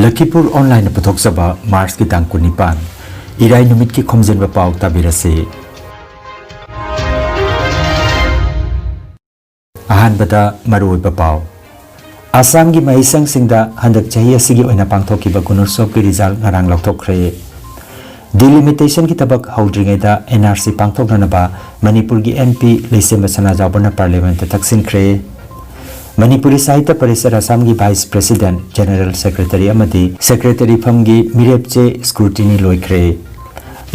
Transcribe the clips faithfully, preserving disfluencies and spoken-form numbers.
ꯂꯈꯤꯄꯨꯔ ꯑꯣꯟꯂꯥꯏꯟꯅ ꯄꯨꯊꯣꯛꯆꯕ ꯃꯥꯔꯆꯀꯤ ꯇꯥꯡ ꯀꯨꯟꯅꯤꯄꯥꯟ, ꯏꯔꯥꯏ ꯅꯨꯃꯤꯠꯀꯤ ꯈꯣꯝꯖꯤꯟꯕ ꯄꯥꯎ ꯇꯥꯕꯤꯔꯁꯤ꯫ ꯑꯍꯥꯟꯕꯗ ꯃꯔꯨꯑꯣꯏꯕ ꯄꯥꯎ꯫ ꯑꯁꯥꯝꯒꯤ ꯃꯍꯩꯁꯪꯁꯤꯡꯗ ꯍꯟꯗꯛ ꯆꯍꯤ ꯑꯁꯤꯒꯤ ꯑꯣꯏꯅ ꯄꯥꯡꯊꯣꯛꯈꯤꯕ ꯒꯨꯅꯣꯠꯁꯣꯞꯀꯤ ꯔꯤꯖꯜ ꯉꯔꯥꯡ ꯂꯥꯎꯊꯣꯛꯈ꯭ꯔꯦ꯫ ꯗꯤꯂꯤꯃꯤꯇꯦꯁꯟꯒꯤ ꯊꯕꯛ ꯍꯧꯗ꯭ꯔꯤꯉꯩꯗ ꯑꯦꯟ ꯑꯥꯔ ꯁꯤ ꯄꯥꯡꯊꯣꯛꯅꯅꯕ ꯃꯅꯤꯄꯨꯔꯒꯤ ꯑꯦꯝ ꯄꯤ ꯂꯩꯁꯦꯝꯕ ꯁꯅꯥꯖꯥꯎꯕꯅ ꯄꯥꯔꯂꯤꯌꯥꯃꯦꯟꯠꯇ ꯇꯛꯁꯤꯟꯈ꯭ꯔꯦ꯫ ꯃꯅꯤꯄꯨꯔꯤ ꯁꯥꯍꯤꯇ꯭ꯌ ꯄꯔꯤꯁꯠ ꯑꯁꯥꯝꯒꯤ ꯚꯥꯏꯁ ꯄ꯭ꯔꯦꯁꯤꯗꯦꯟꯠ, ꯖꯦꯅꯔꯦꯜ ꯁꯦꯀ꯭ꯔꯦꯇꯔꯤ ꯑꯃꯗꯤ ꯁꯦꯀ꯭ꯔꯦꯇꯔꯤ ꯐꯝꯒꯤ ꯃꯤꯔꯦꯞ ꯆꯦ ꯁ꯭ꯀ꯭ꯔꯨꯇꯤꯅꯤ ꯂꯣꯏꯈ꯭ꯔꯦ꯫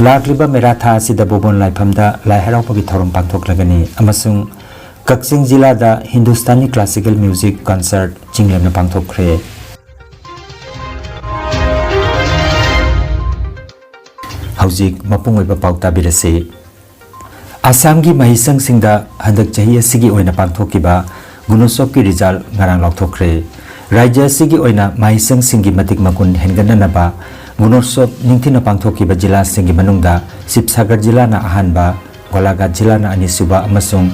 ꯂꯥꯛꯂꯤꯕ ꯃꯦꯔꯥ ꯊꯥ ꯑꯁꯤꯗ ꯚꯨꯕꯣꯟ ꯂꯥꯏꯐꯝꯗ ꯂꯥꯏ ꯍꯔꯥꯎꯕꯒꯤ ꯊꯧꯔꯝ ꯄꯥꯡꯊꯣꯛꯂꯒꯅꯤ ꯑꯃꯁꯨꯡ ꯀꯛꯆꯤꯡ ꯖꯤꯂꯥꯗ ꯍꯤꯟꯗꯨꯁꯇꯥꯅꯤ ꯀ꯭ꯂꯥꯁꯤꯀꯦꯜ ꯃ꯭ꯌꯨꯖꯤꯛ ꯀꯟꯁꯔꯠ ꯆꯤꯡꯂꯦꯝꯅ ꯄꯥꯡꯊꯣꯛꯈ꯭ꯔꯦ꯫ ꯍꯧꯖꯤꯛ ꯃꯄꯨꯡ ꯑꯣꯏꯕ ꯄꯥꯎ ꯇꯥꯕꯤꯔꯁꯤ꯫ ꯑꯁꯥꯝꯒꯤ ꯃꯍꯩꯁꯪꯁꯤꯡꯗ ꯍꯟꯗꯛ ꯆꯍꯤ ꯑꯁꯤꯒꯤ ꯑꯣꯏꯅ ꯄꯥꯡꯊꯣꯛꯈꯤꯕ ꯒꯨꯅꯣꯠꯁꯣꯞꯀꯤ ꯔꯤꯖꯜ ꯉꯔꯥꯡ ꯂꯥꯎꯊꯣꯛꯈ꯭ꯔꯦ꯫ ꯔꯥꯖ꯭ꯌ ꯑꯁꯤꯒꯤ ꯑꯣꯏꯅ ꯃꯍꯩꯁꯪꯁꯤꯡꯒꯤ ꯃꯇꯤꯛ ꯃꯒꯨꯟ ꯍꯦꯟꯒꯠꯅꯅꯕ ꯒꯨꯅꯣꯠꯁꯣꯞ ꯅꯤꯡꯊꯤꯅ ꯄꯥꯡꯊꯣꯛꯈꯤꯕ ꯖꯤꯂꯥꯁꯤꯡꯒꯤ ꯃꯅꯨꯡꯗ ꯁꯤꯕꯁꯥꯒꯔ ꯖꯤꯂꯥꯅ ꯑꯍꯥꯟꯕ, ꯒꯣꯂꯥꯘꯥꯠ ꯖꯤꯂꯥꯅ ꯑꯅꯤꯁꯨꯕ ꯑꯃꯁꯨꯡ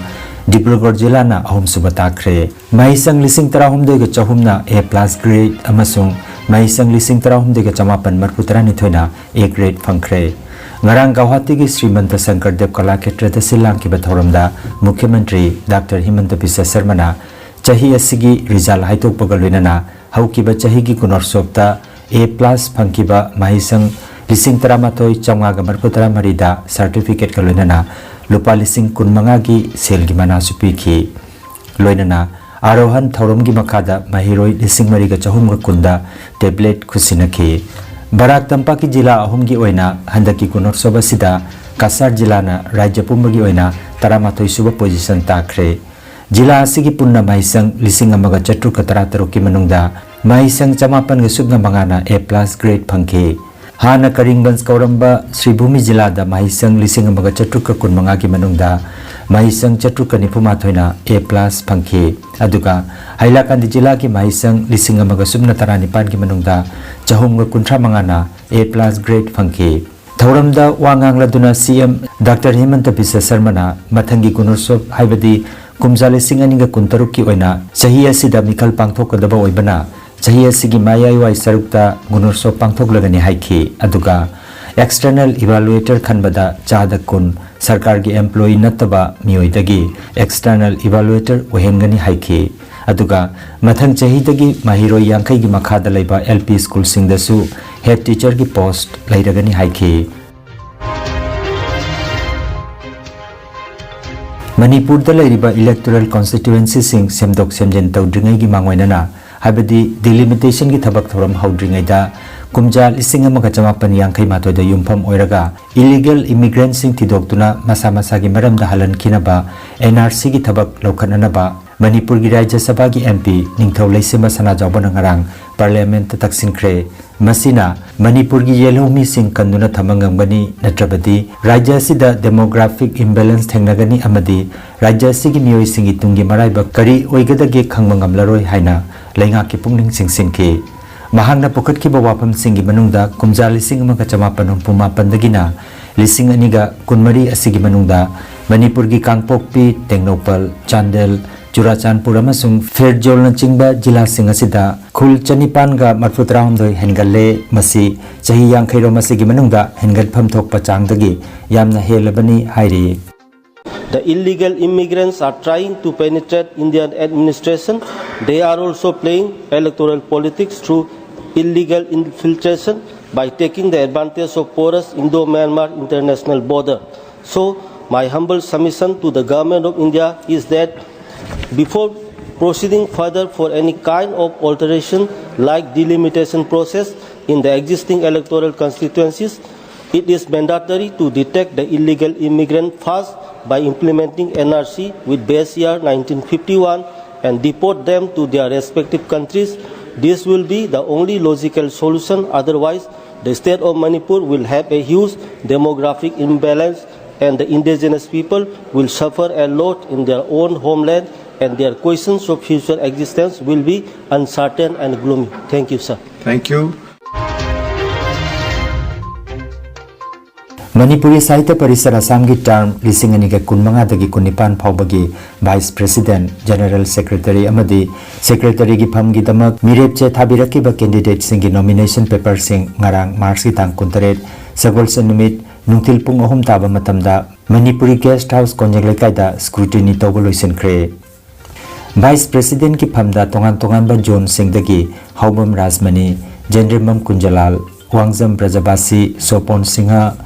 ꯗꯤꯕ꯭ꯔꯨꯒꯔ ꯖꯤꯂꯥꯅ ꯑꯍꯨꯝꯁꯨꯕ ꯇꯥꯈ꯭ꯔꯦ꯫ ꯃꯍꯩꯁꯪ ꯂꯤꯁꯤꯡ ꯇꯔꯥꯍꯨꯝꯗꯣꯏꯒ ꯆꯍꯨꯝꯅ A plus grade ꯑꯃꯁꯨꯡ ꯃꯍꯩꯁꯪ ꯂꯤꯁꯤꯡ ꯇꯔꯥꯍꯨꯝꯗꯣꯏꯒ ꯆꯃꯥꯄꯟ ꯃꯔꯤꯐꯨ ꯇꯔꯥꯅꯤꯊꯣꯏꯅ A grade ꯐꯪꯈ꯭ꯔꯦ꯫ ꯉꯔꯥꯡ ꯒꯧꯍꯥꯇꯤꯒꯤ ꯁ꯭ꯔꯤꯃꯟꯇ ꯁꯪꯀꯔ ꯗꯦꯕ ꯀꯂꯥ ꯈꯦꯇ꯭ꯔꯗ ꯁꯤꯜ ꯂꯥꯡꯈꯤꯕ ꯊꯧꯔꯝꯗ ꯃꯨꯈ꯭ꯌ ꯃꯟꯇ꯭ꯔꯤ ꯗꯥꯛꯇꯔ ꯍꯤꯃꯟꯇ ꯕꯤꯁ꯭ꯋ ꯁꯔꯃꯅ ꯆꯍꯤ ꯑꯁꯤꯒꯤ ꯔꯤꯖꯜ ꯍꯥꯏꯗꯣꯛꯄꯒ ꯂꯣꯏꯅꯅ ꯍꯧꯈꯤꯕ ꯆꯍꯤꯒꯤ ꯒꯨꯅꯣꯠꯁꯣꯞꯇ A plus ꯐꯪꯈꯤꯕ ꯃꯍꯩꯁꯪ ꯂꯤꯁꯤꯡ ꯇꯔꯥꯃꯥꯊꯣꯏ ꯆꯥꯝꯃꯉꯥꯒ ꯃꯔꯤꯐꯨ ꯇꯔꯥꯃꯔꯤꯗ ꯁꯥꯔꯇꯤꯐꯤꯀꯦꯠꯀ ꯂꯣꯏꯅꯅ ꯂꯨꯄꯥ ꯂꯤꯁꯤꯡ ꯀꯨꯟꯃꯉꯥꯒꯤ ꯁꯦꯜꯒꯤ ꯃꯅꯥꯁꯨ ꯄꯤꯈꯤ꯫ ꯂꯣꯏꯅꯅ ꯑꯥꯔꯣꯍꯟ ꯊꯧꯔꯝꯒꯤ ꯃꯈꯥꯗ ꯃꯍꯩꯔꯣꯏ ꯂꯤꯁꯤꯡ ꯃꯔꯤꯒ ꯆꯍꯨꯝꯒ ꯀꯨꯟꯗ ꯇꯦꯕ꯭ꯂꯦꯠ ꯈꯨꯠꯁꯤꯟꯅꯈꯤ꯫ ꯕꯔꯥꯛ ꯇꯝꯄꯥꯛꯀꯤ ꯖꯤꯂꯥ ꯑꯍꯨꯝꯒꯤ ꯑꯣꯏꯅ ꯍꯟꯗꯛꯀꯤ ꯒꯨꯅꯣꯠꯁꯣꯞ ꯑꯁꯤꯗ ꯀꯁꯥꯔ ꯖꯤꯂꯥꯅ ꯔꯥꯖ꯭ꯌ ꯄꯨꯝꯕꯒꯤ ꯑꯣꯏꯅ ꯇꯔꯥꯃꯥꯊꯣꯏ ꯁꯨꯕ ꯄꯣꯖꯤꯁꯟ ꯇꯥꯈ꯭ꯔꯦ꯫ ꯖꯤꯂꯥ ꯑꯁꯤꯒꯤ ꯄꯨꯟꯅ ꯃꯍꯩꯁꯪ ꯂꯤꯁꯤꯡ ꯑꯃꯒ ꯆꯥꯇ꯭ꯔꯨꯛꯀ ꯇꯔꯥꯇꯔꯨꯛꯀꯤ ꯃꯅꯨꯡꯗ ꯃꯍꯩꯁꯪ ꯆꯃꯥꯄꯟꯒ ꯁꯨꯞꯅ ꯃꯉꯥꯅ A plus grade ꯐꯪꯈꯤ꯫ ꯍꯥꯟꯅ ꯀꯔꯤꯡꯒꯟꯖ ꯀꯧꯔꯝꯕ ꯁ꯭ꯔꯤꯚꯨꯃꯤ ꯖꯤꯂꯥꯗ ꯃꯍꯩꯁꯪ ꯂꯤꯁꯤꯡ ꯑꯃꯒ ꯆꯥꯇ꯭ꯔꯨꯛꯀ ꯀꯨꯟꯃꯉꯥꯒꯤ ꯃꯅꯨꯡꯗ ꯃꯍꯩꯁꯪ ꯆꯥꯇ꯭ꯔꯨꯛꯀ ꯅꯤꯐꯨꯃꯥꯊꯣꯏꯅ A plus ꯐꯪꯈꯤ꯫ ꯑꯗꯨꯒ ꯍꯥꯏꯂꯥꯀꯥꯟꯗꯤ ꯖꯤꯂꯥꯒꯤ ꯃꯍꯩꯁꯪ ꯂꯤꯁꯤꯡ ꯑꯃꯒ ꯁꯨꯞꯅ ꯇꯔꯥꯅꯤꯄꯥꯟꯒꯤ ꯃꯅꯨꯡꯗ ꯆꯍꯨꯝꯒ ꯀꯨꯟꯊ꯭ꯔꯥ ꯃꯉꯥꯅ A plus grade ꯐꯪꯈꯤ꯫ ꯊꯧꯔꯝꯗ ꯋꯥ ꯉꯥꯡꯂꯗꯨꯅ ꯁꯤ ꯑꯦꯝ ꯗꯥꯛꯇꯔ ꯍꯤꯃꯟꯇ ꯕꯤꯁ꯭ꯋ ꯁꯔꯃꯅ ꯃꯊꯪꯒꯤ ꯒꯨꯅꯣꯠꯁꯣꯞ ꯍꯥꯏꯕꯗꯤ ꯀꯨꯝꯖꯥ ꯂꯤꯁꯤꯡ ꯑꯅꯤꯒ ꯀꯨꯟꯇꯔꯨꯛꯀꯤ ꯑꯣꯏꯅ ꯆꯍꯤ ꯑꯁꯤꯗ ꯃꯤꯈꯜ ꯄꯥꯡꯊꯣꯛꯀꯗꯕ ꯑꯣꯏꯕꯅ ꯆꯍꯤ ꯑꯁꯤꯒꯤ ꯃꯌꯥꯏꯋꯥꯏ ꯁꯔꯨꯛꯇ ꯒꯨꯅꯣꯠꯁꯣꯞ ꯄꯥꯡꯊꯣꯛꯂꯒꯅꯤ ꯍꯥꯏꯈꯤ꯫ ꯑꯗꯨꯒ external evaluator ꯈꯟꯕꯗ ꯆꯥꯗ ꯀꯨꯟ ꯁꯔꯀꯥꯔꯒꯤ employee ꯅꯠꯇꯕ ꯃꯤꯑꯣꯏꯗꯒꯤ external evaluator ꯑꯣꯏꯍꯟꯒꯅꯤ ꯍꯥꯏꯈꯤ꯫ ꯑꯗꯨꯒ ꯃꯊꯪ ꯆꯍꯤꯗꯒꯤ ꯃꯍꯩꯔꯣꯏ ꯌꯥꯡꯈꯩꯒꯤ ꯃꯈꯥꯗ ꯂꯩꯕ L P schoolꯁꯤꯡꯗꯁꯨ head teacherꯒꯤ post ꯂꯩꯔꯒꯅꯤ ꯍꯥꯏꯈꯤ꯫ ꯃꯅꯤꯄꯨꯔꯗ ꯂꯩꯔꯤꯕ electoral constituencyꯁꯤꯡ ꯁꯦꯝꯗꯣꯛ ꯁꯦꯝꯖꯤꯟ ꯇꯧꯗ꯭ꯔꯤꯉꯩꯒꯤ ꯃꯥꯡꯑꯣꯏꯅꯅ, ꯍꯥꯏꯕꯗꯤ delimitationꯒꯤ ꯊꯕꯛ ꯊꯧꯔꯝ ꯍꯧꯗ꯭ꯔꯤꯉꯩꯗ, ꯀꯨꯝꯖꯥ ꯂꯤꯁꯤꯡ ꯑꯃꯒ ꯆꯃꯥꯄꯟ ꯌꯥꯡꯈꯩ ꯃꯥꯊꯣꯏꯗ ꯌꯨꯝꯐꯝ ꯑꯣꯏꯔꯒ illegal immigrantꯁꯤꯡ ꯊꯤꯗꯣꯛꯇꯨꯅ ꯃꯁꯥ ꯃꯁꯥꯒꯤ ꯃꯔꯝꯗ ꯍꯜꯍꯟꯈꯤꯅꯕ N R Cꯒꯤ ꯊꯕꯛ ꯂꯧꯈꯠꯅꯅꯕ ꯃꯅꯤꯄꯨꯔꯒꯤ ꯔꯥꯖ꯭ꯌ ꯁꯚꯥꯒꯤ M P ꯅꯤꯡꯊꯧ ꯂꯩꯁꯦꯝꯕ ꯁꯅꯥꯖꯥꯎꯕꯅ ꯉꯔꯥꯡ Parliamentꯇ ꯇꯛꯁꯤꯟꯈ꯭ꯔꯦ꯫ ꯃꯁꯤꯅ ꯃꯅꯤꯄꯨꯔꯒꯤ ꯌꯦꯜꯍꯧꯃꯤꯁꯤꯡ ꯀꯟꯗꯨꯅ ꯊꯝꯕ ꯉꯝꯒꯅꯤ, ꯅꯠꯇ꯭ꯔꯕꯗꯤ ꯔꯥꯖ꯭ꯌ ꯑꯁꯤꯗ demographic imbalance ꯊꯦꯡꯅꯒꯅꯤ ꯑꯃꯗꯤ ꯔꯥꯖ꯭ꯌ ꯑꯁꯤꯒꯤ ꯃꯤꯑꯣꯏꯁꯤꯡꯒꯤ ꯇꯨꯡꯒꯤ ꯃꯔꯥꯏꯕꯛ ꯀꯔꯤ ꯑꯣꯏꯒꯗꯒꯦ ꯈꯪꯕ ꯉꯝꯂꯔꯣꯏ ꯍꯥꯏꯅ ꯂꯩꯉꯥꯛꯀꯤ ꯄꯨꯛꯅꯤꯡ ꯆꯤꯡꯁꯤꯟꯈꯤ꯫ ꯃꯍꯥꯛꯅ ꯄꯨꯈꯠꯈꯤꯕ ꯋꯥꯐꯝꯁꯤꯡꯒꯤ ꯃꯅꯨꯡꯗ ꯀꯨꯝꯖꯥ ꯂꯤꯁꯤꯡ ꯑꯃꯒ ꯆꯃꯥꯄꯟ ꯍꯨꯝꯐꯨ ꯃꯥꯄꯟꯗꯒꯤꯅ ꯂꯤꯁꯤꯡ ꯑꯅꯤꯒ ꯀꯨꯟꯃꯔꯤ ꯑꯁꯤꯒꯤ ꯃꯅꯨꯡꯗ ꯃꯅꯤꯄꯨꯔꯒꯤ ꯀꯥꯡꯄꯣꯛꯄꯤ, ꯇꯦꯡꯅꯧꯄꯜ, ꯆꯥꯟꯗꯦꯜ, ꯆꯨꯔꯥꯆꯥꯟꯄꯨꯔ ꯑꯃꯁꯨꯡ ꯐꯦꯔꯖꯣꯜꯅꯆꯤꯡꯕ ꯖꯤꯂꯥꯁꯤꯡ ꯑꯁꯤꯗ ꯈꯨꯜ ꯆꯅꯤꯄꯥꯟꯒ ꯃꯔꯐꯨ ꯇꯔꯥꯍꯨꯝꯗꯣꯏ ꯍꯦꯟꯒꯠꯂꯦ꯫ ꯃꯁꯤ ꯆꯍꯤ ꯌꯥꯡꯈꯩꯔꯣꯝ ꯑꯁꯤꯒꯤ ꯃꯅꯨꯡꯗ ꯍꯦꯟꯒꯠꯐꯝ ꯊꯣꯛꯄ ꯆꯥꯡꯗꯒꯤ ꯌꯥꯝꯅ ꯍꯦꯜꯂꯕꯅꯤ ꯍꯥꯏꯔꯤ꯫ The illegal immigrants are trying to penetrate Indian administration. They are also playing electoral politics through illegal infiltration by taking the advantage of porous Indo-Myanmar international border. So, my humble submission to the Government of India is that before proceeding further for any kind of alteration like delimitation process in the existing electoral constituencies, it is mandatory to detect the illegal immigrant first by implementing N R C with base year nineteen fifty-one and deport them to their respective countries. This will be the only logical solution, otherwise the state of Manipur will have a huge demographic imbalance and the indigenous people will suffer a lot in their own homeland and their questions of future existence will be uncertain and gloomy. Thank you, sir. Thank you. Manipuri ꯁꯥꯍꯤꯇ꯭ꯌ ꯄꯔꯤꯁꯠ ꯑꯁꯥꯝꯒꯤ term ꯂꯤꯁꯤꯡ ꯑꯅꯤꯒ ꯀꯨꯟꯃꯉꯥꯗꯒꯤ ꯀꯨꯟꯅꯤꯄꯥꯟ ꯐꯥꯎꯕꯒꯤ vice president, general secretary ꯑꯃꯗꯤ ꯁꯦꯀ꯭ꯔꯦꯇꯔꯤꯒꯤ ꯐꯝꯒꯤꯗꯃꯛ ꯃꯤꯔꯦꯞꯆꯦ ꯊꯥꯕꯤꯔꯛꯈꯤꯕ ꯀꯦꯟꯗꯤꯗꯦꯠꯁꯤꯡꯒꯤ nomination ꯄꯦꯄꯔꯁꯤꯡ ꯉꯔꯥꯡ ꯃꯥꯔꯆꯀꯤ ꯇꯥꯡ ꯀꯨꯟꯇꯔꯦꯠ, ꯁꯒꯣꯜꯁꯦꯟ ꯅꯨꯃꯤꯠ, ꯅꯨꯡꯊꯤꯜ ꯄꯨꯡ ꯑꯍꯨꯝ ꯇꯥꯕ ꯃꯇꯝꯗ ꯃꯅꯤꯄꯨꯔꯤ ꯒꯦꯁꯠ ꯍꯥꯎꯁ ꯀꯣꯟꯖꯦꯡ ꯂꯩꯀꯥꯏꯗ ꯁ꯭ꯀ꯭ꯔꯨꯇꯤꯅꯤ ꯇꯧꯕ ꯂꯣꯏꯁꯤꯟꯈ꯭ꯔꯦ꯫ ꯚꯥꯏꯁ ꯄ꯭ꯔꯦꯁꯤꯗꯦꯟꯠꯀꯤ ꯐꯝꯗ ꯇꯣꯉꯥꯟ ꯇꯣꯉꯥꯟꯕ ꯖꯣꯟꯁꯤꯡꯗꯒꯤ ꯍꯥꯎꯕꯝ ꯔꯥꯖꯃꯅꯤ, ꯖꯦꯟꯗ꯭ꯔꯤꯃꯝ ꯀꯨꯟꯖꯂꯥꯜ, ꯋꯥꯡꯖꯝ ꯕ꯭ꯔꯖꯕꯥꯁꯤ, ꯁꯣꯄꯣꯟ ꯁꯤꯡꯍ,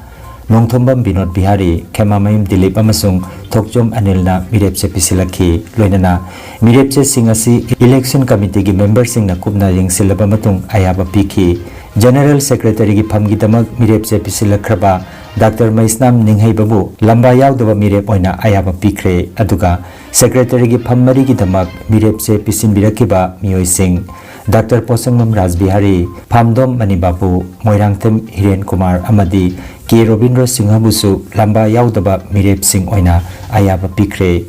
ꯅꯣꯡꯊꯣꯝꯕꯝ ꯕꯤꯅꯣꯗ ꯕꯤꯍꯥꯔꯤ, ꯈꯦꯃꯥꯃꯌꯨꯝ ꯗꯤꯂꯤꯞ ꯑꯃꯁꯨꯡ ꯊꯣꯛꯆꯣꯝ ꯑꯅꯤꯜꯅ ꯃꯤꯔꯦꯞꯆꯦ ꯄꯤꯁꯤꯜꯂꯛꯈꯤ꯫ ꯂꯣꯏꯅꯅ ꯃꯤꯔꯦꯞꯆꯦꯁꯤꯡ ꯑꯁꯤ ꯏꯂꯦꯛꯁꯟ ꯀꯃꯤꯇꯤꯒꯤ ꯃꯦꯝꯕꯔꯁꯤꯡꯅ ꯀꯨꯞꯅ ꯌꯦꯡꯁꯤꯜꯂꯕ ꯃꯇꯨꯡ ꯑꯌꯥꯕ ꯄꯤꯈꯤ꯫ ꯖꯦꯅꯔꯦꯜ ꯁꯦꯀ꯭ꯔꯦꯇꯔꯤꯒꯤ ꯐꯝꯒꯤꯗꯃꯛ ꯃꯤꯔꯦꯞꯆꯦ ꯄꯤꯁꯤꯜꯂꯛꯈ꯭ꯔꯕ ꯗꯥꯛꯇꯔ ꯃꯩꯁꯅꯥꯝ ꯅꯤꯡꯍꯩꯕꯕꯨ ꯂꯝꯕꯥ ꯌꯥꯎꯗꯕ ꯃꯤꯔꯦꯞ ꯑꯣꯏꯅ ꯑꯌꯥꯕ ꯄꯤꯈ꯭ꯔꯦ꯫ ꯑꯗꯨꯒ ꯁꯦꯀ꯭ꯔꯦꯇꯔꯤꯒꯤ ꯐꯝ ꯃꯔꯤꯒꯤꯗꯃꯛ ꯃꯤꯔꯦꯞꯆꯦ ꯄꯤꯁꯤꯟꯕꯤꯔꯛꯈꯤꯕ ꯃꯤꯑꯣꯏꯁꯤꯡ ꯗꯥꯛꯇꯔ ꯄꯣꯁꯪꯕꯝ ꯔꯥꯖꯕꯤꯍꯥꯔꯤ, ꯐꯥꯝꯗꯣꯝ ꯃꯅꯤꯕꯥꯕꯨ, ꯃꯣꯏꯔꯥꯡꯊꯦꯝ ꯍꯤꯔꯦꯟ ꯀꯨꯃꯥꯔ ꯑꯃꯗꯤ ꯀꯦ ꯔꯣꯕꯤꯟꯗ꯭ꯔꯣ ꯁꯤꯡꯍꯕꯨꯁꯨ ꯂꯝꯕꯥ ꯌꯥꯎꯗꯕ ꯃꯤꯔꯦꯞꯁꯤꯡ ꯑꯣꯏꯅ ꯑꯌꯥꯕ ꯄꯤꯈ꯭ꯔꯦ꯫